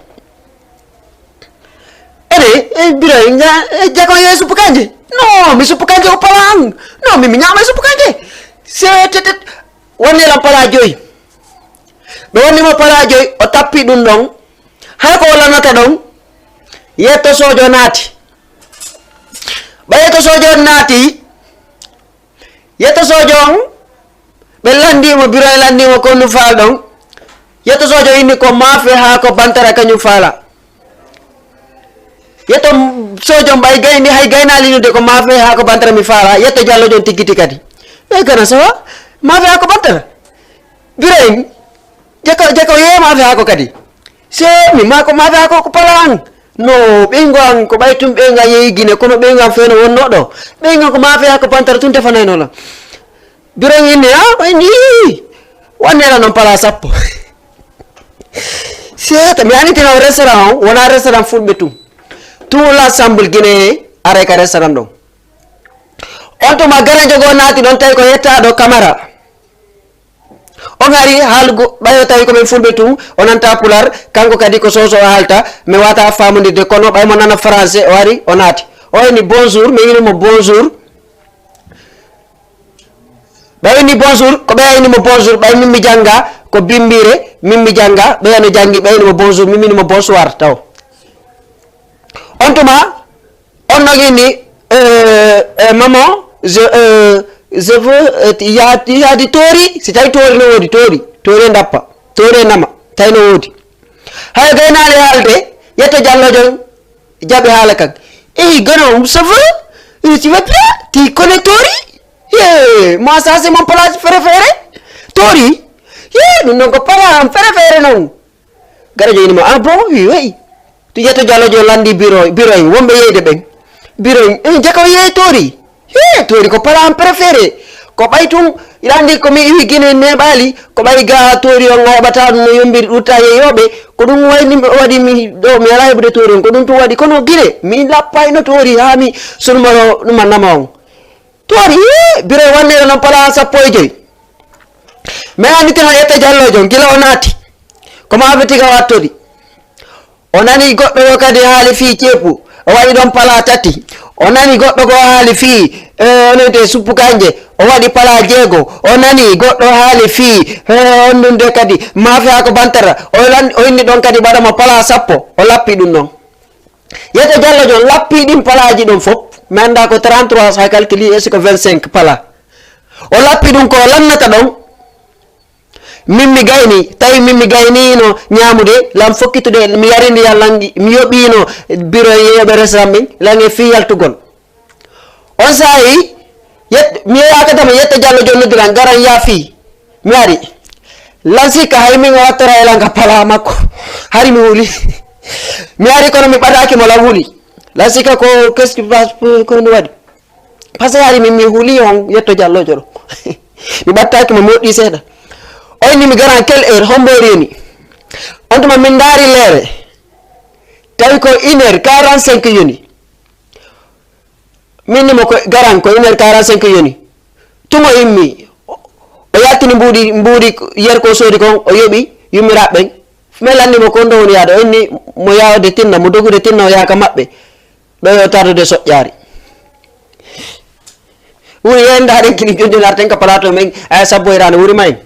"Ene, e biro, e ña-, e jako ye suppu kanje?" "No, mi suppu kanje o palaa an. No, mi, mi ñaama e suppu kanje." Seetetet, wanni lan palaa joyi. Ɓe wanni mo palaa joyi, o tappi ɗum ɗon. Haa ko o lanata ɗon, yetto soojo naati. Ɓay yetto soojo naati, yetto soojo on, ɓe lanndii mo, biro e lanndii mo ko nu faal ɗon. Yetto soojo inni ko maafe haa ko bantara kañum faala. Yetto soojo on ɓay gayni, hay gaynaali nude ko maafe haa ko bantara mi faala. Yetto Jalloojo on tiggiti kadi. "Eh, garan, ça va? Maafe haa ko bantara? Biro en, jako, jako yee maafe haa ko kadi." "Se mi maa ko maafe haa ko, ko palaa an." "No, ɓeyngu an ko ɓay tun ɓeyngu an yehi Gine, kono ɓeyngu an feno wonno ɗo. Ɓeyngu an ko maafe haa ko bantara tun tefanayno lan." Biro en inni, "Ah, o inni, ii, wanne lan non palaa sappo." Seeta, mi annitina o restaurant on, wonaa restaurant Fulɓe tun. Tout l'ensemble Guinée aray ka restaurant ɗon. On tuma gareejo goo naati ɗon, tawi ko yettaaɗo Kamara. On ari haalugo, ɓay o tawi ko men Fulɓe tun, o nanta Pular, kanko kadi ko Soso o haalta, mi wata faamondirde, kono ɓay mo nana français, o ari, o naati. O inni, "Bonjour," mi inni mo, "Bonjour." Ɓay ni bonjour, ko ɓeya ni mo bonjour, ɓay min mi jannga ko bimbiire, min mi jannga, ɓeya no janngi, ɓay ni mo bonjour, min mi ni mo bonsoir taw. On tuma, on no inni, euh, euh, maman, je, euh, je veux, euh, il y a, il y a du tori, si tawi tori no woodi, tori, tori e ndappa, tori e nama, tawi no woodi. Haya gaynaale haalde, yetta jallojo, jaɓi haala kan. Eh, gano, ça va? Eh, tu vas bien? Tu connais tori? Eh, moi, ça, c'est mon plat préféré. Tori? Eh, ɗum noon ko plat am préféré noon. Garajo ini mo, ah bon? Oui, oui. Tu yetta jallojo landi biro, biro en, wonɓe yeyde ɓen. Biro en, eh, jaka o yeey tori. He, tori ko pala am préféré. Ko ɓay tun, iɗa anndi ko mi iwi Gine neeɓaali, ko ɓay ga tori on a heɓata ɗum no yombiri ɗutta yeeyooɓe. Ko ɗum wayni mi waɗi mi ɗo, mi alaa heɓude tori on. Ko ɗum tun waɗi. Kono Gine, mi lappayno tori haa mi sunmoro ɗum a nama on. Tori, hee, biro wannere noon pala sappo e joy. Mi anndi teno yetta jallojo on, gila o naati. Ko maafe tiga wattodi. O nani goɗɗo o kadi haali fii ceepu, o waɗi ɗon pala tati. O nani goɗɗo goo haali fii, eh, onoyte suppu kanje, o waɗi pala jeego. O nani goɗɗo haali fii, eh, on ɗum de kadi, maafe haako bantara. O lan-, o inni ɗon kadi ɓaɗa mo pala sappo, o lappi ɗum ɗon. Yetta jallojo on lappi ɗin palaaji ɗon fof, mi annda ko trente-trois, hay calculi, est-ce que vingt-cinq pala. O lappi ɗum ko lannata ɗon. Min mi gayni, tawi min mi gaynino ñaamude, lan fokkitude, mi yari ndiyam, lan mi yoɓino biro yeeɓe restaurant ɓen, lan e fii yaltugol. On saa'i, yet-, mi yeeyaaka tama yetta jallojo on noddiran, garan yaafi. Mi ari. Lan sikka hay min o wattara e lan ka pala makko. Hari mi huli. Mi ari kono mi ɓadaaki mo lan huli. Lan sikka ko qu'est-ce qui passe, ko no waɗi? Parce que hari min mi huli on yetto jallojo ɗo. Mi ɓattaaki mo moɗɗi seeɗa. O inni mi garan quelle heure, hombo reni? On tuma min ndaari leere. Tawi ko une heure quarante-cinq yoni. Min ni mo ko garan ko une heure quarante-cinq yoni. Tumo immi. O yattini mbuuɗi, mbuuɗi yer ko soodi kon, o yoɓi yummiraaɓe ɓen. Mi lanni mo ko on ɗo woni yaade. O inni mo yaawde tinna, mo dogude tinna, o yaaka maɓɓe. Ɗo yo tardude soƴƴaari. Woni yen ndaɗen kini jonjon arten ka plateau men, eh, sabbo e rana wuri may.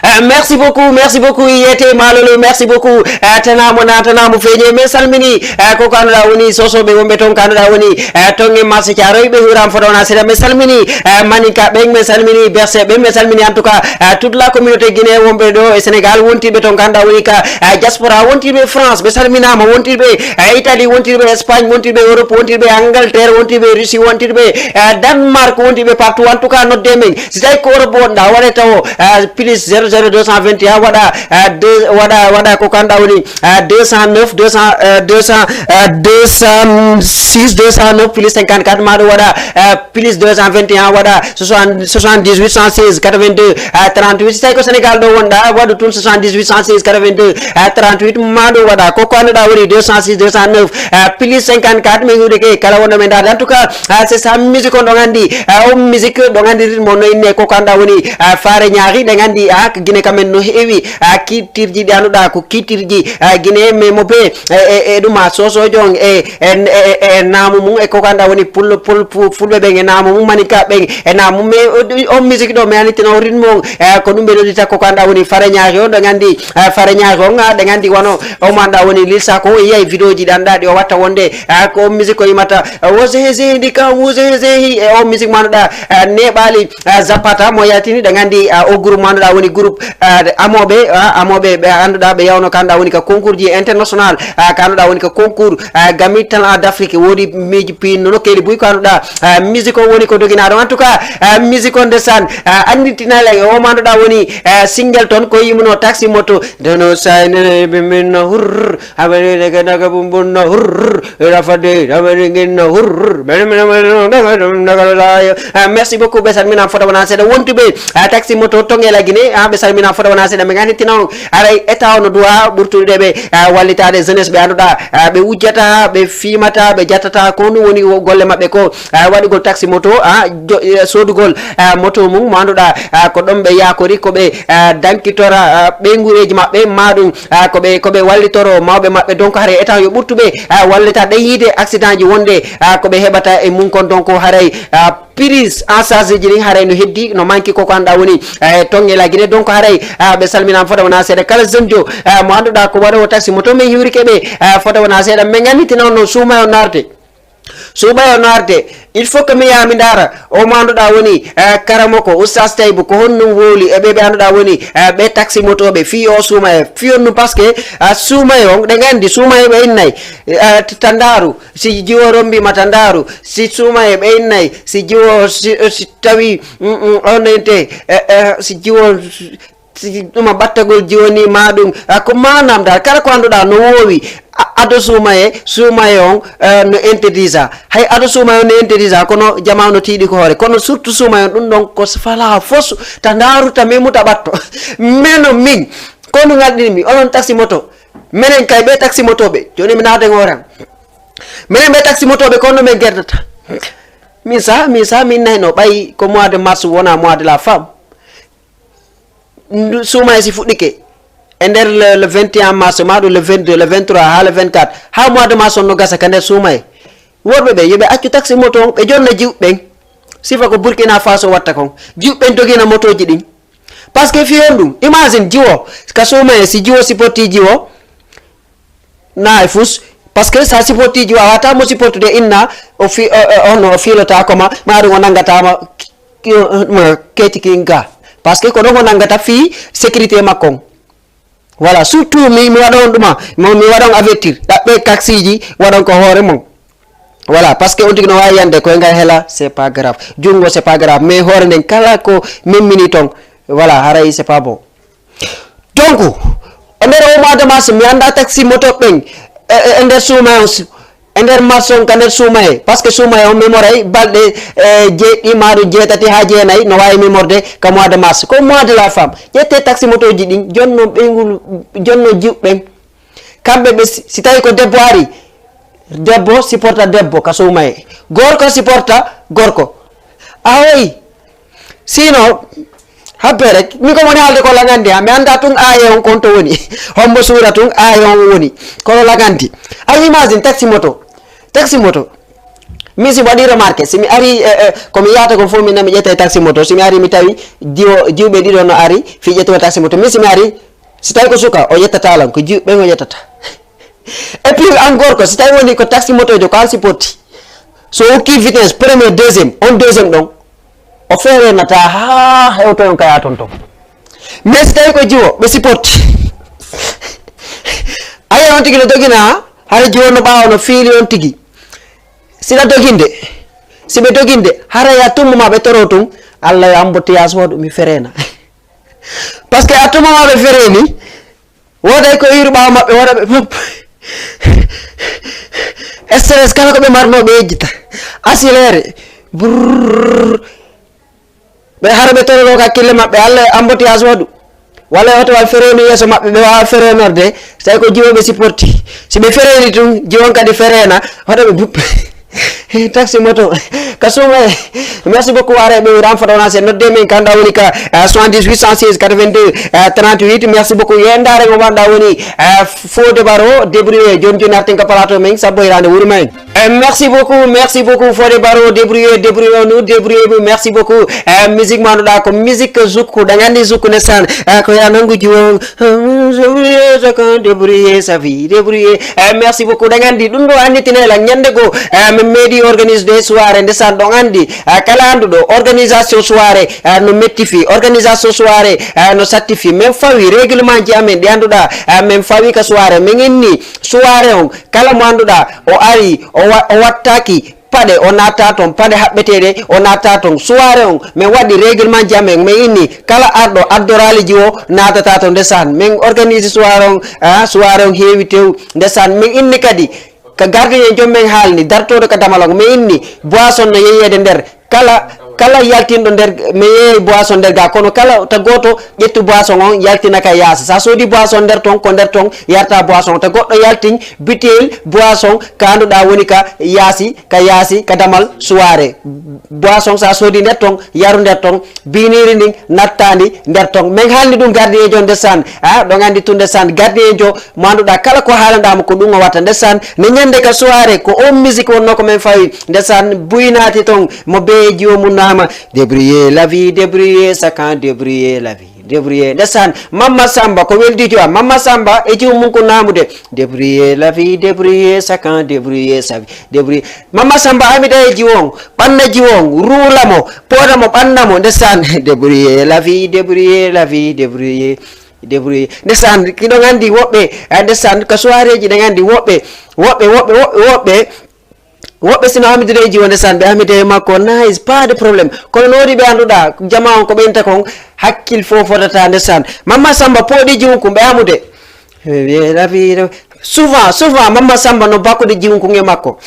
Eh, merci beaucoup, merci beaucoup, Yete Malolo, merci beaucoup. Eh, tanamo na, tanamo feñe, min salmini. Eh, ko ko annduɗa woni sosoɓe wonɓe toon, ko annduɗa woni, eh, toon e marché Thiaroye, ɓe huuram foto wona seeɗa, min salmini. Eh, maninka ɓen, min salmini berse ɓen, min salmini en tout cas, eh, toute la communauté guinéen wonɓe ɗo e Sénégal, wontiɓe toon, ko annduɗa woni ka, eh, diaspora, wontiɓe France, ɓe salminama, wontiɓe, eh, Italie, wontiɓe Espagne, wontiɓe Europe, wontiɓe Angleterre, wontiɓe Russie, wontiɓe, eh, Danemark, wontiɓe partout, en tout cas nodde men. Si tawi ko Europe wonɗa, waɗe tawo, ah, plus zéro zéro deux cent vingt et un, waɗa, ah, deux, waɗa, waɗa ko kanɗa woni, ah, deux cent neuf, deux cents, ah, deux cents, ah, deux cent six, deux cent neuf plus cinquante-quatre, maɗo waɗa, ah, plus deux cent vingt et un, waɗa soixante, soixante-dix-huit cent seize quatre-vingt-deux, ah, trente-huit. Si tawi ko Sénégal ɗo wonɗa, waɗu tun soixante-dix-huit cent seize quatre-vingt-deux, ah, trente-huit, maɗo waɗa ko kanɗa woni deux cent six, deux cent neuf, ah, plus cinquante-quatre, min huɗeke kala wonɗo men dade. En tout cas, ah, c'est ça, musique on ɗon anndi, ah, on musique ɗon anndi rythme on no inne ko kanɗa woni, ah, Fare Ñaari, ɗen anndi, ah, Guinée kamen no heewi, ah, kiitirji ɗi annduɗa ko kiitirji, ah, Guinée, mais mo be, e, e, e ɗum, ah, sosojo on, e, e, e, e, e naamu mum, e ko kanɗa woni pul-, pul-, pul-, fulɓe ɓen, e naamu mum, maninka ɓen, e naamu, mais o, on musique ɗo, mi anndi teno rythme on, eh, ko ɗum ɓe noddita ko kanɗa woni Fare Ñaari on, ɗen anndi, eh, Fare Ñaari on, ah, ɗen anndi wano o manɗa woni Lil Sa, ko o yiyay vidéo ji ɗi annduɗa ɗi o watta wonde, ah, ko on musique o yimata, ah, wo zehe zehe ndi kam, wo zehe zehe, e on musique manɗa, ah, neɓali, ah, zappata mo yaltini, ɗen anndi, ah, o groupe manɗa woni groupe, ah, amoɓe, ah, amoɓe ɓe annduɗa ɓe yawno kanɗa woni ka concours ji international, ah, kanɗa woni ka concours, ah, Gami Talent d'Afrique, woodi miiji piin no nokkeeli buy ko annduɗa, ah, musique on woni ko doginaɗo. En tout cas, ah, musique on ndesan, ah, anditinale o manɗa woni, ah, single ton ko yimuno taxi moto, dono sayne ɓe min no hurr, Aɓe daga bumbun no hurr, ira fade, aɓe ringin no hurr. Bene, bene, bene, daga dum, daga layo. Ah, merci beaucoup, ɓe salmina fota wona seeɗa wontuɓe, ah, taxi moto tongela Guinée, ah, ɓe salmina fota wona seeɗa, ɓe ngani tinon, aray état on no duwa ɓurtude ɓe, ah, wallitade jeunesse ɓe annduɗa, ah, ɓe wujjata, ɓe fimata, ɓe jattata, ko ɗum woni wo-, golle maɓɓe ko, ah, waɗugol taxi moto, ah, jo-, eh, sodugol, ah, moto mum mo annduɗa, ah, ko ɗon ɓe yakori, ko ɓe, ah, dankitora, ah, ɓeygureji maɓɓe, ma ɗum, ah, ko ɓe, ko ɓe wallitoro mawɓe maɓɓe. Donc, haray état yo ɓurtuɓe, ah, wallita ɗen yiide accident ji wonde, ah, ko ɓe heɓata e mum kon. Donc, haray, ah, prise en charge ji ɗin haray no heddi, no manki koko annduɗa woni e ton e la Guinée. Donc haray ɓe salminama fota wona seeɗa kala jeune jo mo annduɗa ko waɗowo taxi moto, min hiwrike ɓe fota wona seeɗa, min annitina on no suumaye on no arde. Suumaye on no arde, il faut que mi yaha mi ndaara o mo annduɗa woni karamoko oustaz Taybu, ko honɗum wowli e ɓe ɓe annduɗa woni ɓe taxi motoɓe fii o suumaye fii on ɗum. Parce que suumaye on ɗen anndi suumaye ɓe innay ta ndaaru, si jiwo rombima ta ndaaru, si suumaye ɓe innay, si jiwo si tawi on ente si jiwo si ɗuma ɓattagol jiwo ni ma ɗum ko manam dal kala ko annduɗa no wowi ado suumaye, suumaye on no interdisa, hay ado suumaye on no interdisa kono jama no tiiɗi ko hoore, kono surtout suumaye on ɗum ɗon ko fala fos ta ndaaru ta memuta ɓatto. Meno min ko no ngalɗinmi onon taxi moto, menen kay ɓe taxi motoɓe joni mi naata e hoore am. Minen ɓe taxi motoɓe ko honno min gerdata? Min sa min sa min nayno ɓay ko mois de mars wona mois de la femme. Suumaye si fuɗɗike e nder le, le vingt et un mars ma ɗum le vingt-deux le vingt-trois ha le vingt-quatre ha mois de mars on no gasa ka nder suumaye. Worɓe ɓe yoɓe accu taxi moto on ɓe jonna jiwɓe ɓen. Sifa ko Burkina Faso watta kon, jiwɓe ɓen dogina motoji ɗin. Parce que fii on ɗum imagine jiwo ka suumaye si jiwo sipotti jiwo na e fus. Parce que sa sipotti jiwo a wata mo sipottude inna o fi ono o filota koma ma ɗum o nangatama keci kinga. Parce que ko ɗon o nangata fii sécurité makko on. Voilà, surtout mi mi waɗa on ɗuma mo mi waɗa on avertir ɗaɓɓe taxi ji waɗon ko hoore mon. Voilà, parce que on tigi no wawi yande koye ngal hela c'est pas grave, jungo c'est pas grave, mais hoore nden kala ko memmini ton. Voilà, haray c'est pas bon. Donc e nder o mois de mars mi anda taxi moto ɓen e nder suumaye on e nder mars on ka nder suumaye, parce que suumaye on memoray balɗe jeeɗiɗi maɗum jeetati ha jeenayi no wawi memorde ka mois de mars ko mois de la femme. Ƴette taxi motoji ɗin jonno ɓeygol, jonno jiwɓen. Kamɓe ɓe si tawi ko debbo ari, debbo supporta debbo ka suumaye, gorko supporta gorko. Awoy, sino habbe rek mi ko woni haalde ko lagandi ha mi anda tun aye on kon to woni. Hombo suura tun aye on woni kono lagandi. A imagine taxi moto, taxi moto. Min si mi waɗi remarque si mi ari ko mi yahata kon fof min mi ƴetta e taxi moto si mi ari mi tawi jiwo jiwɓe ɗiɗo no ari fi ƴettugo taxi moto min si mi ari si tawi ko suka o ƴettata lan ko jiwɓe o ƴettata. Et puis an gorko si tawi woni ko taxi motojo ko an sipotti so hokki vitesse premier deuxième on deuxième ɗon o ferenata ha hewtoyon kaya ton ton. Mais si tawi ko jiwo ɓe sipotti ayi on tigi no dogina hara jiwo no ɓawa no fiili on tigi. Siɗa doginde siɓe doginde hara ya tumma ma ɓe toro tun. Allah yo ambotiyas waɗu mi ferena. Parce que a tumma ma ɓe fereni woday ko iru ɓawa maɓɓe waɗa ɓe pop. Stress kala ko ɓe marno ɓe yejjita asilere brrr. Ɓe hara ɓe torono ka kille maɓɓe allah e embouteillage waɗu walla e hoto wal fereni yeeso maɓɓe ɓe wawa ferenorde. Tawi ko jiwoɓe supporti si ɓe fereni tun jiwon kadi ferena hoto ɓe buppe. Taxi moto ka suumaye. Merci beaucoup are ɓe wiram fota wona sen nodde min kanda woni ka soixante-dix huit cent seize quatre-vingt-deux trente-huit. Merci beaucoup yendare mo mbanɗa woni faux de baro débrouillé joni joni arten ka plateau min sabbo hirande wuuri men. Eh, merci beaucoup, merci beaucoup fode baro débrouillé débrouillé nous débrouillé nous merci beaucoup. Eh, musique ma annduɗa ko musique zukku ɗa gandi zukku ndesan. Eh, ko ya nangu jiwon débrouillé sa vie débrouillé. Eh, merci beaucoup ɗa gandi ɗum ɗo annitinela ñande goo. Eh, min meeɗi organise de soirée ndesan ɗon andi. Eh, kala annduɗo organisation soirée eh, no mettifi organisation soirée eh, no sattifi min fawi réglement ji amen ɗi annduɗa. Eh, min fawi ka soirée min inni soirée on kala mo annduɗa o ari o wa- o wattaki paɗe o natta ton paɗe haɓɓeteɗe o natta ton soirée on min waɗi réglement ji amen min inni kala arɗo addoraliji o natata ton ndesan min organise soirée on. Ah, soirée on heewi tew ndesan min inni kadi ka gardien joom men haalni dartoɗo ka damal on min inni boisson no yeyeede nder kala Kala yaltinɗo nder, mi yeeyay boisson nder ga, kono kala ta gooto ƴettu boisson on yaltina ka yaasi. Sa soodi boisson nder ton, ko nder ton yarta boisson. Ta goɗɗo yaltin bitel boisson ka annduɗa woni ka yaasi, ka yaasi, ka damal soirée. Boisson sa soodi nder ton, yaru nder ton, biiniri ndin nattandi nder ton. Min haalni ɗum gardien jo ndesan, a, ɗon anndi tun ndesan, gardien jo mo annduɗa kala ko haalanɗa mo ko ɗum o watta ndesan. Ne ñande ka soirée ko on musique wonno ko min fawi ndesan, buy naati ton mo bee jiwo mum naama, débrouiller la vie, débrouiller chacun, débrouiller la vie, débrouiller. Ndesan, Mamma Samba ko weldiijo am. Mamma Samba e jiwo mum ko naamude, débrouiller la vie, débrouiller chacun, débrouiller sa vie, débrouiller. Mamma Samba amida e jiwo on, ɓanna jiwo on, ruula mo, pooda mo, ɓanna mo. Ndesan, débrouiller la vie, débrouiller la vie, débrouiller, débrouiller. Ndesan, kiɗon anndi woɓɓe, a, ndesan, ka soirée ji ɗen anndi woɓɓe, woɓɓe, woɓɓe, woɓɓe, woɓɓe, woɓɓe sino amidire e jiwo ndesan, ɓe amida e makko, nice, pas de problème. Kono no woodi ɓe annduɗa, jama on ko ɓe inta kon, hakkil fof fotata ndesan. Mamma Samba pooɗi jiwkum ɓe amude. Souvent, souvent, Mamma Samba no bakkude jiwkum e makko.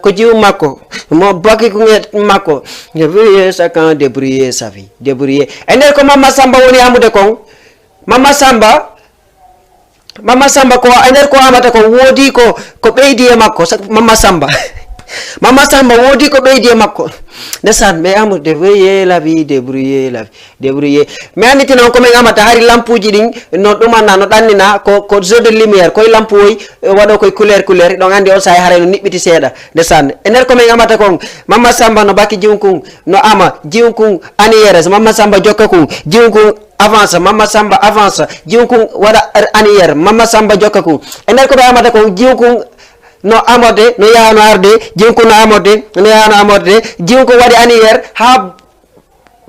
Ko jiwu makko, mo bakki kun e makko. Débrouiller chacun, débrouiller sa vie, débrouiller. E nder ko Mamma Samba woni amude kon, Mamma Samba, Mamma Samba ko e nder ko amata ko woodi ko, ko ɓeydi e makko, sa-, Mamma Samba. Mamma Samba woodi ko ɓeydi e makko. Ndesan, mais amu, débrouiller la vie, débrouiller la vie, débrouiller. Mi annditi noon ko min amata hari lampuuji ɗin no ɗumanna, no ɗannina, ko, ko jeu de lumière, koye lampuwoy, e, waɗo koye couleur, couleur, ɗon anndi on sahay haray no niɓɓiti seeɗa. Ndesan, e nder ko min amata kon, Mamma Samba no bakki jiwkun, no ama, jiwkun aniyere, Mamma Samba jokka kun, jiwkun avance, Mamma Samba avance, jiwkun waɗa ar-, aniyere, Mamma Samba jokka kun. E nder ko ɓe amata kon, jiwkun no amorde, no yaha no arde, jiwkun no amorde, no yaha no amorde, jiwkun waɗi aniyere, haa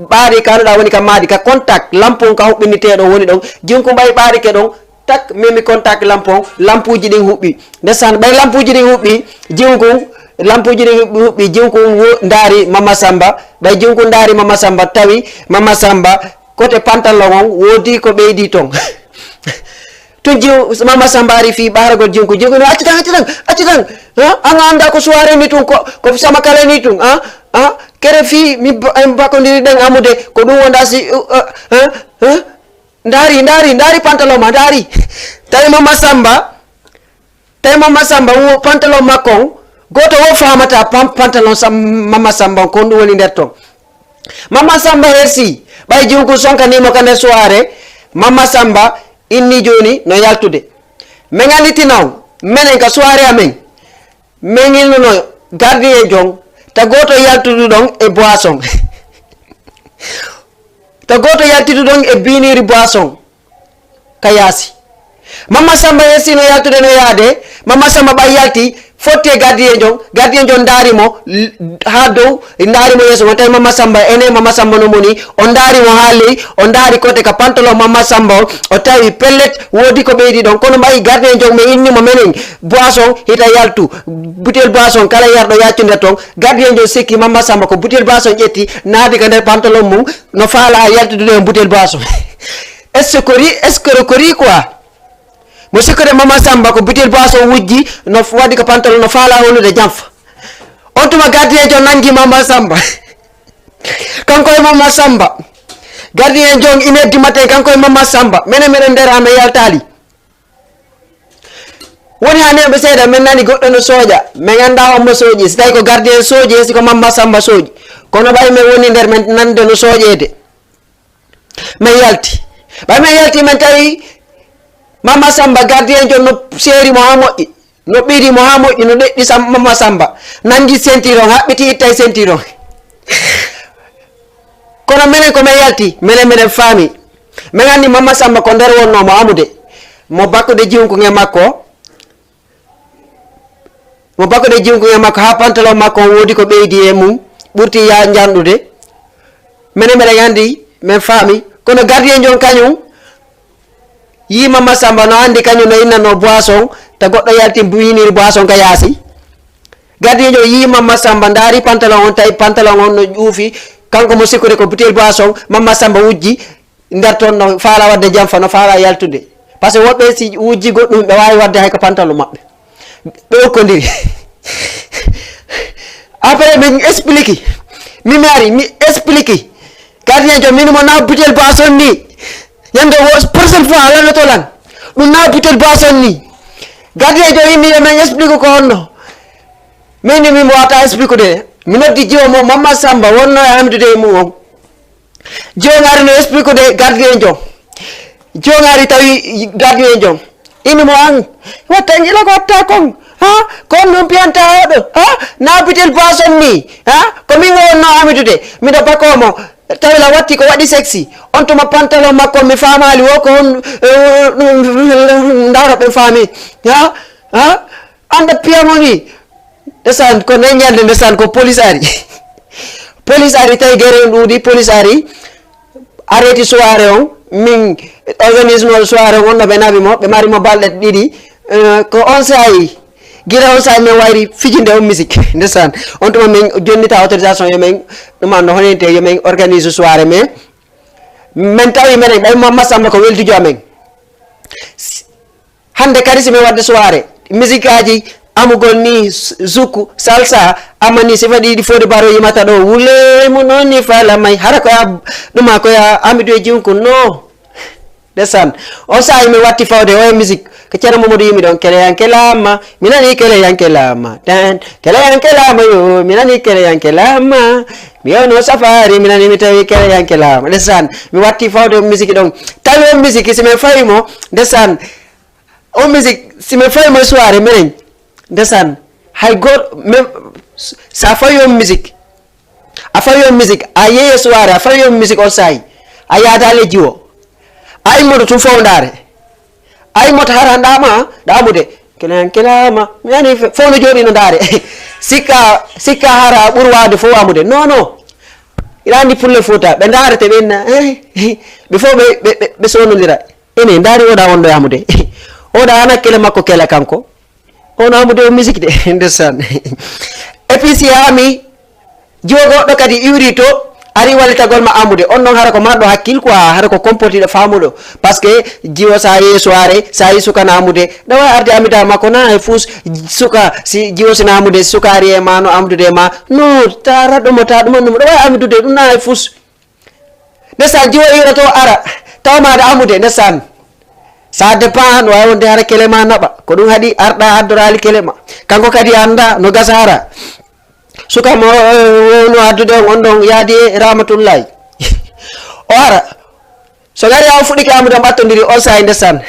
ɓaari ka annduɗa woni ka maadi, ka contact, lampun ka huɓɓiniteɗo woni ɗon, jiwkun ɓay ɓaari ke ɗon, tak, memi contact lampun, lampuuji ɗin huɓɓi. Ndesan, ɓay lampuuji ɗin huɓɓi, jiwkun, lampuuji ɗin huɓɓi, huɓɓi, jiwkun wo-, ndaari Mamma Samba, ɓay jiwkun ndaari Mamma Samba, tawi Mamma Samba, kote pantalon on, woodi ko ɓeydi ton. Tun jiw-, Mamma Samba ari fii ɓaaragol jiwkun, jiwkun no, "Accu tan, accu tan, accu tan. Ha? An a annda ko soirée ni tun, ko, ko sama kala ni tun, ha? Ha? Kere fii mi ba-, en bakondiri ɗen amude, ko ɗum wonda si, uh, uh, ha? Ha?" Ndaari, ndaari, ndaari pantalon ma, ndaari. Tawi Mamma Samba, tawi Mamma Samba, wo pantalon makko on, gooto wo faamata pam-, pantalon sam-, Mamma Samba on, ko ɗum woni nder ton. Mamma Samba hersi, ɓay jiwkun sonkanimo ka nder soirée, Mamma Samba inni jooni no yaltude. Min annditi non, menen ka soirée amen, min innuno gardien jon, ta gooto yaltudu ɗon e boisson. Ta gooto yaltidu ɗon e biiniri boisson ka yaasi. Mamma Samba hesino yaltude no yaade, Mamma Samba ɓay yalti, fotti e gardien jon, gardien jon ndaari mo, l-, haa dow, ndaari mo yeeso, won tawi Mamma Samba, ene Mamma Samba no moni, o ndaari mo haa ley, o ndaari kote ka pantalon Mamma Samba on, o tawi pellet, woodi ko ɓeydi ɗon, kono mbayi gardien jon, mi inni mo menen, boisson, hita yaltu, butel boisson, kala yarɗo yaccu nder ton, gardien jon sikki Mamma Samba ko butel boisson ƴetti, naati ka nder pantalon mum, no faala yaltude ɗo e butel boisson. Escroquerie, escroquerie quoi. Mo sikkude Mamma Samba ko butel boisson wujji, no f-, waɗi ko pantalon no faala wonnude janfa. On tuma gardien jon nangi Mamma Samba. Kanko e Mamma Samba. Gardien jon une heure du matin, kanko e Mamma Samba. Menen, menen nder amen yaltaali. Woni haa neeɓe seeɗa, men nani goɗɗo no sooƴa. Men annda on mo sooƴi. Si tawi ko gardien sooƴi, si ko Mamma Samba sooƴi. Kono ɓay men woni nder men nande no sooƴeede. Men yalti. Ɓay men yalti, men tawi Mamma Samba, gardien jon no seeri mo haa moƴƴi, no ɓiri mo haa moƴƴi, no ɗeɗɗi Sam-, Mamma Samba. Nangi ceinture on, haɓɓiti ittay ceinture on. Kono menen ko men yalti, menen meɗen faami. Men anndi Mamma Samba ko nder wonno mo amude. Mo bakkude jiwkun e makko. Mo bakkude jiwkun e makko haa pantalon makko on woodi ko ɓeydi e mum, ɓurti ya njanɗude. Menen meɗen anndi, men faami. Kono gardien jon kañum, yii Mamma Samba no anndi kañum no innanno boisson, ta goɗɗo yalti buiniri boisson ka yaasi. Gardien jon yii Mamma Samba, ndaari pantalon on, tawi pantalon on no ƴuufi. Kanko mo sikkude ko butel boisson, Mamma Samba wujji. Nder ton no faala wadde janfa, no faala yaltude. Par ce que woɓɓe si wujji goɗɗum, ɓe waawi wadde hay ko pantalon maɓɓe. Ɓe okkondiri. Après, min explique. Min mi ari, mi explique. Gardien jo, min mo na butel boisson ni. Yande wo prochaine fois, ala no to lan. Ɗum na butel boisson ni. Gardien jo inni yo men explique ko honno. Min ni mi mo wata explique de. Mi noddi jiwo mo, Mamma Samba, wonno e hamdude e mum on. Jiwo ngari no explique de gardien jo. Jiwo ngari tawi gardien jo. Ini mo an, watta njila ko watta kon. Ha? Kon non piyanta oɗo. Ha? Na butel boisson ni. Ha? Ko min wonno hamidude. Miɗo bako mo. Tawi la watti ko waɗi sexy. On tuma pantalon makko mi faamaali wo ko on, eh, ndaro ɓe faami. Ha? Ha? Anda piya mo ni. Ndesan ko nden ñande ndesan ko police ari. Police ari tawi gere on ɗuuɗi, police ari. Arrêté soirée on, min organisme soirée on, no ɓe naɓi mo, ɓe mari mo balɗe ɗiɗi. Eh, ko on saayi, gila on saayi min wayri fijinde on musique. Ndesan, on tuma min jonnita autorisation yo min, ɗum an no honinte yo min organise soirée, mais min tawi menen, ɓay mo Massamba ko weldijo amen. Hannde kadi si min waɗde soirée, misikaaji amugol ni, s-, zouk, salsa, amma ni sifa ɗiɗi foti baro yimata ɗo, wule mo noon ni fala may, hara ko ya, ɗuma ko ya Amidou e Jiwku, no. Ndesan, on saahi mi watti fawde o e musique, ko Ceerno Mamadou yimi ɗon, keleyanke laama, mi nani keleyanke laama, tan, keleyanke laama yo, mi nani keleyanke laama, mi yewno safari, mi nani mi tawi keleyanke laama. Ndesan, mi watti fawde o musique ɗon, tawi o musique, si min fawi mo, ndesan, o musique, si min fawi mo e soirée, minen, ndesan, hay gooto, min, sa fawi o musique, a fawi on musique, a yeeyi e soirée, a fawi on musique on saayi, a yaadaali e jiwo. A immoto tun fof ndaare. A immoto hara ndaama, ɗa amude. Kelen kelaama, mi nani fe-, fof no jooɗi no ndaare. Sikka, sikka hara ɓuri waawde fof amude. Non, non. Ina anndi pulle Fuuta, ɓe ndaarete ɓe inna, eh, eh, ɓe fof ɓe, ɓe, ɓe, ɓe soonondira. Ene, ndaari oɗa on ɗo e amude. Oɗa ana kele makko kela kanko. On amude o musique de, ndesan. Et puis si a ami, jiwo goɗɗo kadi iwri to, ari wallitagol ma amude. On non hara ko marɗo hakkil quoi, hara ko comportiɗo faamuɗo. Parce que jiwo sa yehi soirée, sa yi suka na amude, ɗa wawi arde amida makko na e fus suka, si jiwo sina amude, si suka ari e ma no amudude e ma, no ta raɗɗo mo, ta ɗum ɗum, ɗa wawi amudude ɗum na e fus. Ndesan jiwo iwra to ara, taw maɗa amude, ndesan. Ça dépend, no wawi wonde hara kele ma naɓa. Ko ɗum haɗi arɗa addorali kele ma. Kanko kadi anda, no gasa hara. Suka mo, eh, wowno addude on, on ɗon yaadi e Ramatullahi. O ara. So ngari a o fuɗɗike amude on ɓattodiri, on saahi ndesan.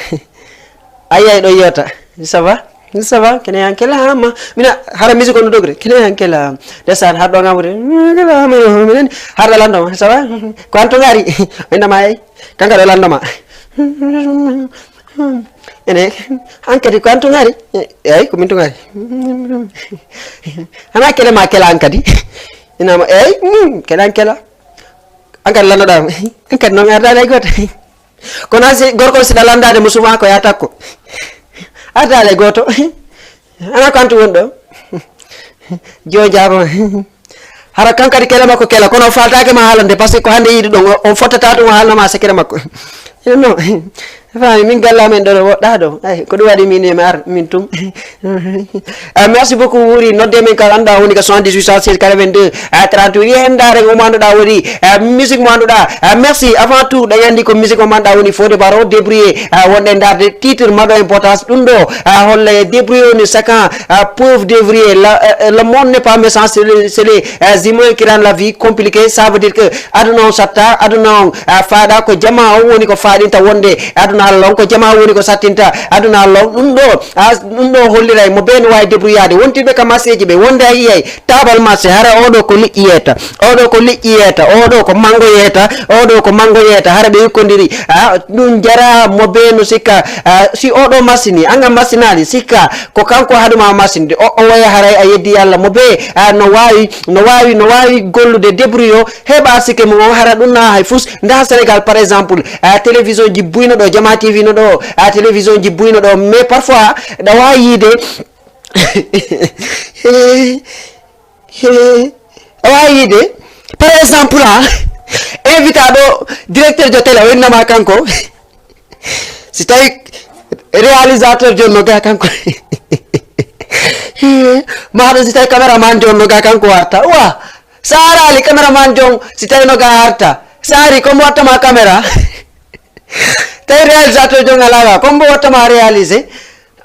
Ayi, ayi, ɗo yewta. Ça va? Ça va? Kene yan kela ma. Mina, hara musique on dogre. Kene yan kela. Ndesan, har ɗo ngamude. Kela ma, minen. Har ɗo lando ma. Ça va? Ko an to ngari. Inna ma ay. Kanka ɗo lando ma. Ene, an kadi ko an to ngari. Eyi, ko min to ngari. Hana kele ma kela an kadi. Ina ma, eyi, mm, kela an kela. An kadi lannoɗa. An kadi noon ardaali hay gooto. Kono si gorko si ɗa landaade mo souvent ko ya takko. Ardaali hay gooto. Ana ko antu woni ɗo. Jo jaabo. Hara kan kadi kela makko kela, kono o faltaake ma haalande, parce que ko hannde yiide ɗon, o, o fottata ɗum o haalna ma secret makko. Ino non. Faami, min galla men ɗo, ɗo woɗɗa ɗo. Ay, ko ɗum waɗi min e mi ar, min tum. Ah, merci beaucoup, Wuri. Nodde men ka annduɗa woni ka soixante-dix-huit cent seize quatre-vingt-deux, ah, trente-huit. Wiye hen ndaare mo annduɗa woni, ah, musique mo annduɗa. Ah, merci. Avant tout, ɗen anndi ko musique mo annduɗa woni Fodé Barro, débrouillé. Ah, wonɗe ndaarde titre maɗo importance ɗum ɗo. Ah, holle débrouillé woni chacun, ah, peuvent débrouiller. La, euh, le monde n'est pas méchant, c'est les, c'est les, euh, humains qui rendent la vie compliquée. Ça veut dire que aduna on satta, aduna on, ah, faaɗa ko jama on woni ko faaɗinta wonde. Aduna Allah on ko jama woni ko sattinta. Aduna Allah on ɗum ɗo, ah, ɗum ɗo holliray mo bee no waawi débrouillade. Wontirɓe ka marché ji ɓe wonde a yiyay taabal marché, hara oɗo ko liƴƴi yeeta, oɗo ko liƴƴi yeeta, oɗo ko mango yeeta, oɗo ko mango yeeta, hara ɓe yukkodiri. Ah, ɗum jara mo bee no sikka, ah, si oɗo masini, anga masinaali sikka, ko kanko haɗuma masinde, o, o waya haray a yeddi Allah mo bee, ah, no waawi, no waawi, no waawi gollude débrouille o, heɓa sikke mum on, hara ɗum na hay fus. Nda Sénégal, par exemple, ah, télévision ji buyno ɗo, Jama T V no ɗo, ah, télévision ji buyno ɗo, mais parfois, ɗa waawi yiide, a waawi yiide, par exemple, ha, invita ɗo directeur de télé, o innama kanko, si tawi réalisateur joni no ga kanko, maɗo si tawi caméraman joni no ga kanko warta, wa, Sa araali, cameraman jon, si tawi no ga arta. Sa ari, ko mbo wattama caméra? Tawi réalisateur jon alaa ga, ko mbo wattama réalisé?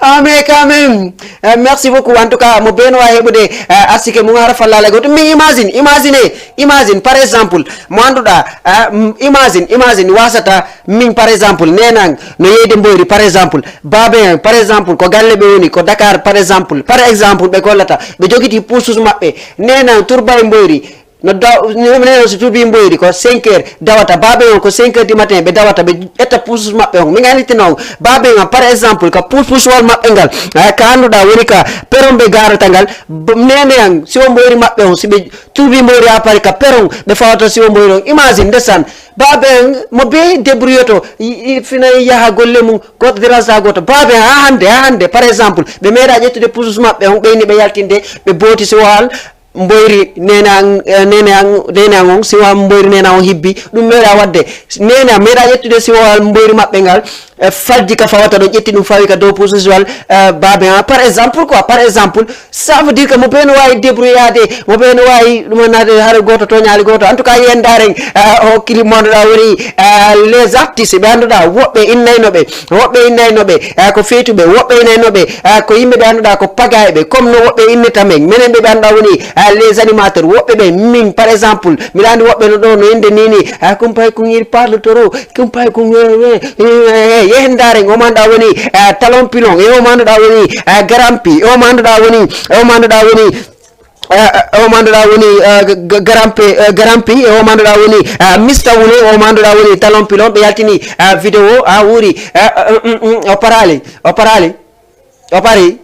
Ah, mais quand même, euh, merci beaucoup. En tout cas, mo beno wa heɓude, euh, arsike mum hara fallala goto. Mais imagine, imagine, imagine, par exemple, mo annduɗa, euh, mm, imagine, imagine, wasata, min, par exemple, nenan, no yeyde mboyri, par exemple, babe en, par exemple, ko galle ɓe woni, ko Dakar, par exemple, par exemple, ɓe gollata, ɓe jogiti pusus maɓɓe, nenan, turba e mboyri, no da-, nenan, so turbi mboyri, ko cinq heures dawata, babe on, ko cinq heures du matin, ɓe dawata, ɓe ƴetta pusus maɓɓe on, min annitina on, babe on, par exemple, ko puspuswal maɓɓe ngal, eh, ka annduɗa woni ka peron ɓe garata ngal, b-, nenan, si o mboyri maɓɓe on, si ɓe turbi mboyri a pari ka peron, ɓe fawata si o mboyri on, imagine, ndesan, babe en, mo be débrouille to, i, i, fina yaha golle mum, goto dérange goto. Babe en, ha hande, ha hande, par exemple, ɓe meeɗa ƴettude pusus maɓɓe on, ɓe inni ɓe yaltinde, ɓe booti si o hal, mboyri nene an, eh, nene an, nene an on, si o hal mboyri nene an on hibbi, ɗum meeɗa wadde. Nene an meeɗa ƴettude si o hal mboyri maɓɓe ngal, eh, fajji ka fawata ɗo, ƴetti ɗum fawi ka dow pusus wal, eh, babe en, par exemple quoi, par exemple, Ça veut dire que mo ɓe no wawi débrouillade, mo ɓe no wawi ɗum wonade haɗa goto toñali goto. En tout cas, yendaren, euh, o clip mo annduɗa woni, euh, les artistes ɓe annduɗa woɓɓe innayno ɓe, woɓɓe innayno ɓe, euh, ko feytuɓe, woɓɓe innayno ɓe, euh, ko yimɓe ɓe annduɗa ko pagayɓe, comme no woɓɓe innata men, menen ɓe ɓe annduɗa woni, euh, les animateurs, woɓɓe ɓe min, par exemple, mbiɗa andi woɓɓe no ɗo no inde nini, euh, kumpay kun il parle trop, Kumpay ko, eh, eh, eh, eh, yehen ndaaren, o manɗa woni, eh, talon pilon, e o manɗa woni, eh, garampi, e o manɗa woni, e o manɗa woni, eh, eh, o manɗa woni, eh, g-, g-, garampe, eh, garampi, e o manɗa woni, eh, mista wule, o manɗa woni talon pilon, ɓe yaltini, eh, vidéo, a wuuri, eh, eh, mm, mm, o parali, o parali, o pari.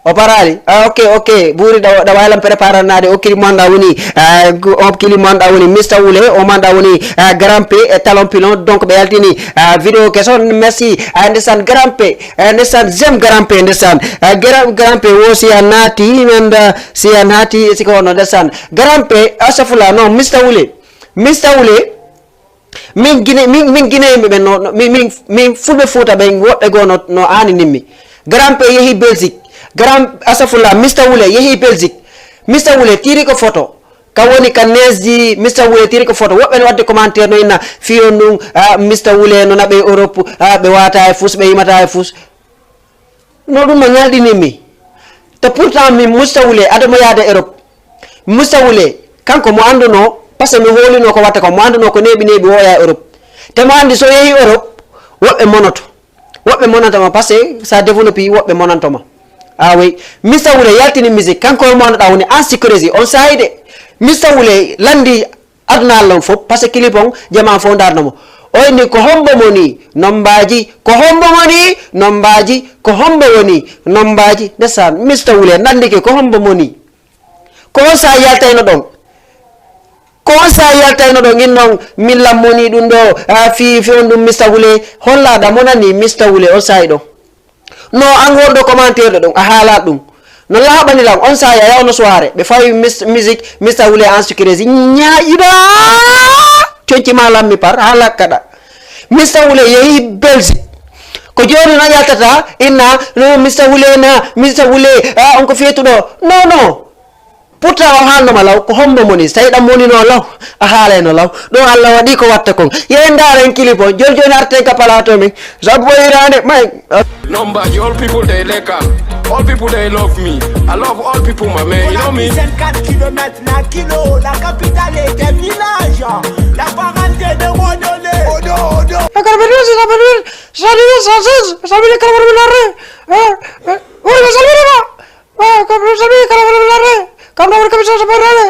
O parali. Ah, ok, ok. Buri da, da wailan prepara na de. Ok, manda woni. Ah, gu-, ok, manda woni. Mister Wule, o manda woni. Ah, Grand P, eh, Talon Pilon. Donc, be altini. Ah, vidéo ke son. Merci. Ah, ndesan Grand P. Eh, ndesan j'aime Grand P, ndesan. Ah, Grand, Grand P, wo si a nati, menda, si a nati, si ko no ndesan. Grand P, asafula, non, Mister Wule. Mister Wule. Min Gine, min, min Gine yimɓe ɓen, no, no, min, min, min Fulɓe Fuuta ɓen, woɓɓe goo no, no aaninimmi. Grand P yehi Belgique. Grand, asafullah, Mister Wule yehi Belgique. Mister Wule tiri ko photo. Ka woni ka neesji, Mister Wule tiri ko photo. Woɓɓe no wadde commentaire no inna, fii on ɗum, ah, Mister Wule no naɓe Europe, ah, ɓe waata e fus, ɓe yimata e fus. No ɗum no ŋalɗinimmi. Te pourtant min Mister Wule, ado mo yaade Europe. Mister Wule, kanko mo annduno, parce que mi hoolino ko watta ko, mo annduno ko neeɓi neeɓi o yaha Europe. Te mo anndi so yehi Europe, woɓɓe monoto. Woɓɓe monanta ma, parce que sa développe, woɓɓe monanto ma. Ah oui. Mister Wule yaltini musique, kanko mo annduɗa woni en sécurité. On saayi de. Mister Wule landi aduna Allah on fof, parce que clip on, jama fof ndarno mo. O inni, "Ko hombo moni? Nombaji, ko hombo moni? Nombaji, ko hombo woni? Nombaji." Ndesan, Mister Wule, nandike, ko hombo moni? Ko on sa yaltayno ɗon. Ko on sa yaltayno ɗon, in non, min lammoni ɗum ɗo, ah, fi, fi on ɗum Mister Wule. Holla da monani Mister Wule, on sa ɗon. No, an wonɗo commentaire ɗo ɗum, a haala ɗum. No laaɓani lan, on saa'i a yaw no soirée, ɓe fawi mis-, musique, Mister Wule en sécurité, ñaaƴiɗa, coñci ma lammi par, haa lakkaɗa. Mister Wule yehi Belgique. Ko jooni no ƴaltata, inna, no, Mister Wule na, Mister Wule, ah, on ko feetuɗo. Non, non. Pourtant o haalnoma law, ko hombo moni? So tawi ɗam monino law, a haalayno law. Ɗum Allah waɗi ko watta kon. Yehen ndaaren clip o, joni joni arten ka plateau min. Sabu o yiraande, may. Nombaji, all people they like am. All people they love me. I love all people, my man. You know me? Cinquante kilomètres na kilo, la capitale est un village. La parenté de Rodolé. Odo, odo. Salut, salut, salut, salut, salut, salut, salut, salut,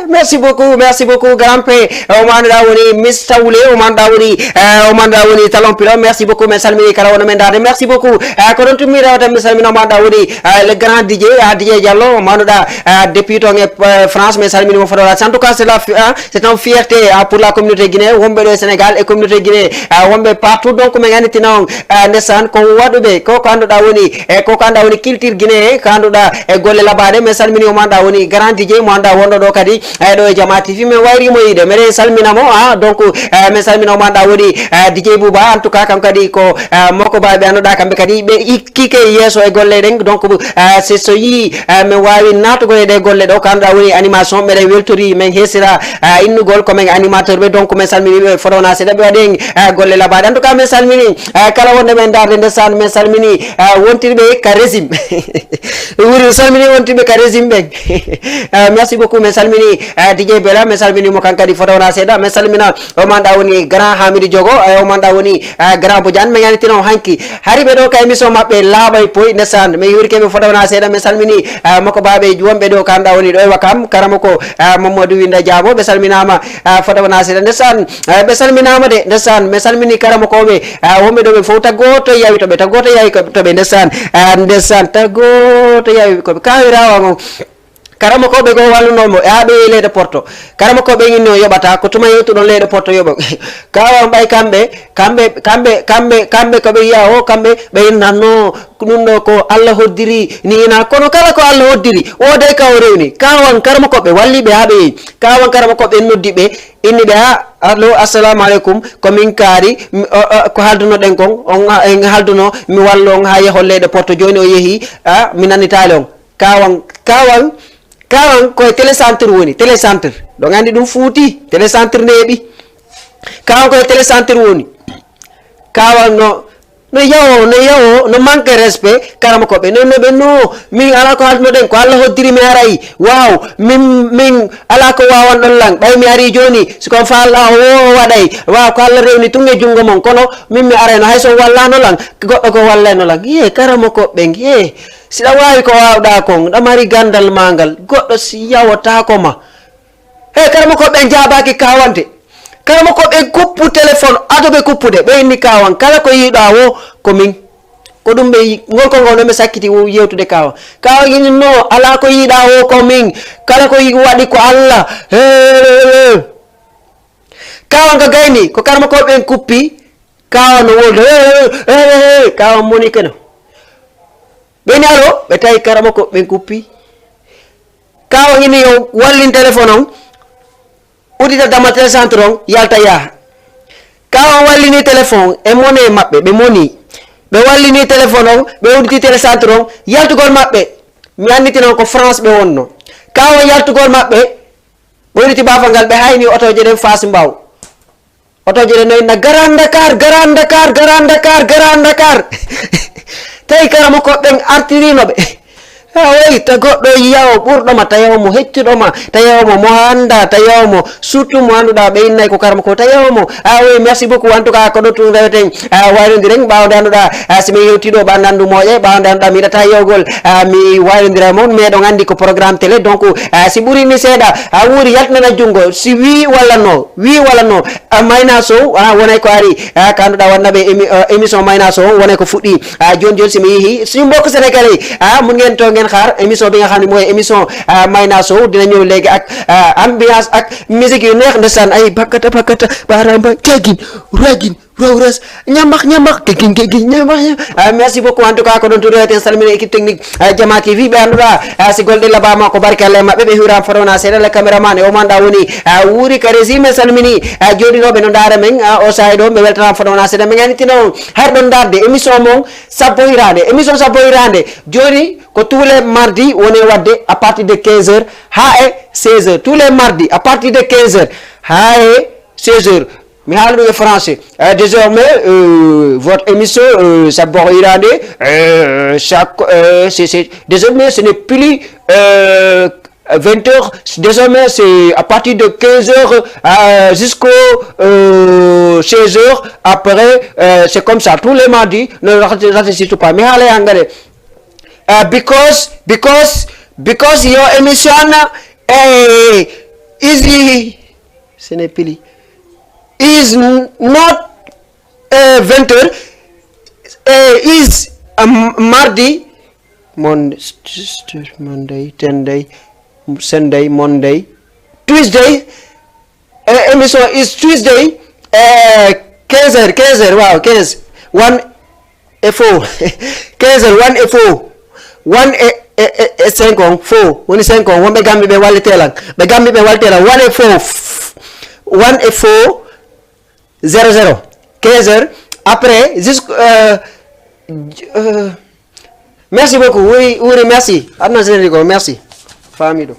Merci beaucoup, merci beaucoup, Grand P. Eh, o manɗa woni Mister Wule, o manɗa woni, eh, o manɗa woni Talon Pilon. Merci beaucoup, min salmini kala wona men ndaade. Merci beaucoup. Eh, ko ɗon tummi rewata, min salmini o manɗa woni, eh, le grand D J, ah, D J Diallo, o manɗa, eh, depuis ton e, eh, France, min salmini mo fodo la. En tout cas, c'est la fi-, ah, c'est une fierté, ah, pour la communauté guinéenne, wonɓe ɗo e Sénégal e communauté guinéenne, ah, wonɓe partout. Donc, min annitina on, ah, ndesan ko waɗuɓe, ko, ko annduɗa woni, eh, ko, ko annduɗa woni culture guinéenne, ko annduɗa e golle labaɗe. Min salmini o manɗa woni grand D J, mo annduɗaa wonɗo ɗo kadi, eh, ɗo e Jama T V, min wayri mo yiide. Meɗen salmina mo, ah, donc, eh, min salmina mo annduɗaa woni, eh, D J Bouba. En tout cas, kanko kadi ko, eh, Moko Ba ɓe annduɗaa kamɓe kadi ɓe ikkike yeeso e golle ɗen. Donc, eh, c'est so yii, eh, min waawi naatugol e ɗe golle ɗo, ko annduɗaa woni animation, meɗen weltori, min heesira, eh, innugol ko min animateur ɓe. Donc, min salmini ɓe fodde wonaa seeɗa ɓe waɗi en, eh, golle labaaɗe. En tout cas, min salmini, eh, kala wonde men ndaarde ndesan, min salmini, eh, wontirɓe ka régime. Wuri salmini wontiɓe ka régime ɓen. Eh, merci beaucoup, min salmini, eh, D J Bella, min salmini mo kan kadi fodde wonaa seeɗa, min salmina o manɗa woni grand Hamidou Diogo, eh, o manɗa woni, eh, grand Bodiane, min yanitino hanki. Hari ɓe ɗo ka émission maɓɓe laaɓay poy, ndesan, min yurike ɓe fodde wonaa seeɗa, min salmini, eh, Moko Ba ɓe wonɓe ɗo ka annduɗaa woni ɗo e Wakam, karamo ko, eh, Mamadou Winda Diabo, ɓe salminama, eh, fodde wonaa seeɗa, ndesan, eh, ɓe salminama de, ndesan, min salmini karamo ko ɓe, eh, wonɓe ɗo ɓe fof, taggoto yawi to ɓe, taggoto yawi ko to ɓe, ndesan, eh, ndesan, taggoto yawi ko ɓe, kawirawa on. Karamo ko ɓe goo walluno mo, e haa ɓe yehi leyɗe Porto. Karamo ko ɓe inni o yoɓata, ko tuma yewtuɗon leyɗe Porto yoɓo. Kawan ɓay kamɓe, kamɓe, kamɓe, kamɓe, kamɓe ko ɓe yiya o, kamɓe ɓe innanno, ɗum ɗo ko Allah hoddiri, ni ina, kono kala ko Allah hoddiri, wooday ka o rewni. Kawan karamo ko ɓe walli ɓe haa ɓe yehi. Kawan karamo ko ɓe noddi ɓe, inni ɓe, "Ha, allo, assalamu aleykum, ko min kaari, mi, o, o, ko haaldunoɗen kon, on, en haalduno, mi wallo on haa yehon leyɗe Porto, jooni o yehi, a, mi nannitaali on." Kawan, kawan, kawan ko e télécentre woni, télécentre. Ɗon anndi ɗum fuuti, télécentre neeɓi. Kawan ko e télécentre woni. Kawan no, no yawo, no yawo, no manque respect, karama ko ɓe. No, no ɓe, no, min ala ko haldunoɗen, ko Allah hoddiri mi aray. Waaw, min, min ala ko wawan ɗon lan. Ɓay mi ari jooni, si ko faalɗa o wo o waɗay. Waaw, ko Allah rewni tun e junngo mon. Kono min mi arayno, hay so on wallano lan, goɗɗo ko wallayno lan. Ye, karama ko ɓen, ye. Si ɗa waawi ko waawɗaa kon, ɗa mari ganndal maa ngal, goɗɗo si yawotaako ma. He, karamoko ɓen jaabaaki kaawante. Karamoko ɓen kuppu téléphone, ado ɓe kuppude, ɓe inni kaawan, kala ko yiiɗaa wo, ko min. Ko ɗum ɓe yi-, ngol ko ngol no ɓe sakkiti wo-, yewtude kaawan. Kaawan inni no, alaa ko yiiɗaa wo, ko min. Kala ko yi-, waɗi ko Allah. He, he, he, he. Kaawan ka gayni, ko karamoko ɓen kuppi, kaawan no wolde, he, he, he, he, he. Kaawan moni keno. Ɓe ni alo, ɓe tawi karamoko ɓen kuppi. Kaawan inni yo wallin téléphone on, udita dama télécentre on, yalta yaha. Kaawan wallini téléphone e mone maɓɓe, ɓe moni. Ɓe wallini téléphone on, ɓe uditi télécentre on, yaltugol maɓɓe. Mi annitina on ko France ɓe wonno. Kaawan yaltugol maɓɓe, ɓe uditi baafal ngal, ɓe hayni otooje ɗen Fass Mbao. Otooje ɗen no inna Grand Dakar, Grand Dakar, Grand Dakar, Grand Dakar. Tawi karamoko ɓen artirino ɓe. A wayi, ta goɗɗo yiyawo ɓurɗo ma, tayawo mo heccuɗo ma, tayawo mo, mo annda, tayawo mo surtout mo annduɗa ɓe innay ko karamoko, tayawo mo. A wayi, merci beaucoup. En tout cas, ko ɗo tun reweten, a, wayrodiren, ɓawde annduɗa, a, si min hewti ɗo ɓandu anndu moƴƴe, ɓawde annduɗa mi yiɗata yewgol, a, mi wayrondira e mon, meɗon anndi ko programme télé, donc, a, si ɓurini seeɗa, a wuuri yaltinana junngo, si wi walla no, wi walla no, a, Mayna Sow, a, wonay ko ari, a, ka annduɗa wanna ɓe émi-, a, émission Mayna Sow, wonay ko fuɗɗi, a, jooni jooni si mi yehi, suñu mbokk sénégalais, a, mun ngeen toog ngeen xaar émission bi nga xam ne mooy émission, a, Mayna Sow, dina ñëw léegi ak, a, ambiance ak musique yu neex, ndeysaan, ay bakkata bakkata, baaraam ba, teggin, ragin, Rowres, ñambax, ñambax, gegin, gegin, ñambax, ñambax. Ah, merci beaucoup. En tout cas, ko ɗon to reweten, salmina équipe technique, ah, Jama T V, ɓe annduɗa, ah, si golɗe labama ko barke Allah e maɓɓe, ɓe hiwrama fotona seeɗa, le caméraman e o manɗa woni, ah, wuuri ka régime, salmini, ah, joɗinoɓe no ndaara men, ah, o saa'i ɗo, ɓe weltanama fotona seeɗa, min annitina on, har ɗon darde, émission mon, sappo hirande, émission sappo hirande, joni ko tous les mardi, woni wadde à partir de quinze heures, ha e seize heures, tous les mardis, à partir de quinze heures, ha e seize heures. Mi haala ɗum e français. Euh, désormais, euh, votre émission, euh, Sabboxo Yiraande, euh, chaque, euh, c'est, c'est, désormais, ce n'est plus, euh, vingt heures. Désormais, c'est à partir de quinze heures, euh, jusqu'au, euh, seize heures. Après, euh, c'est comme ça. Tous les mardis, ne ratez, ratez surtout pas. Mi haala e hanngaɗe. Uh, because, because, because your émission, eh, is, ce n'est plus, is n-, not, eh, vingt heures, eh, is, um, mardi, Monday, Monday, Tenday, Sunday, Monday, Tuesday, eh, émission is Tuesday, eh, quinze heures, quinze heures, waaw, quinze, one e four, quinze heures, one e four, one e, e, e, e cinq on fo, woni cinq on, wonɓe Gambie ɓe wallitelan. Ɓe Gambie ɓe wallitelan, one e four, one e four, zéro zéro, quinze heures. Après, jusqu', euh, euh, merci beaucoup. Wuri, wuri, merci. Adna Sénégal, merci. Famille ɗo.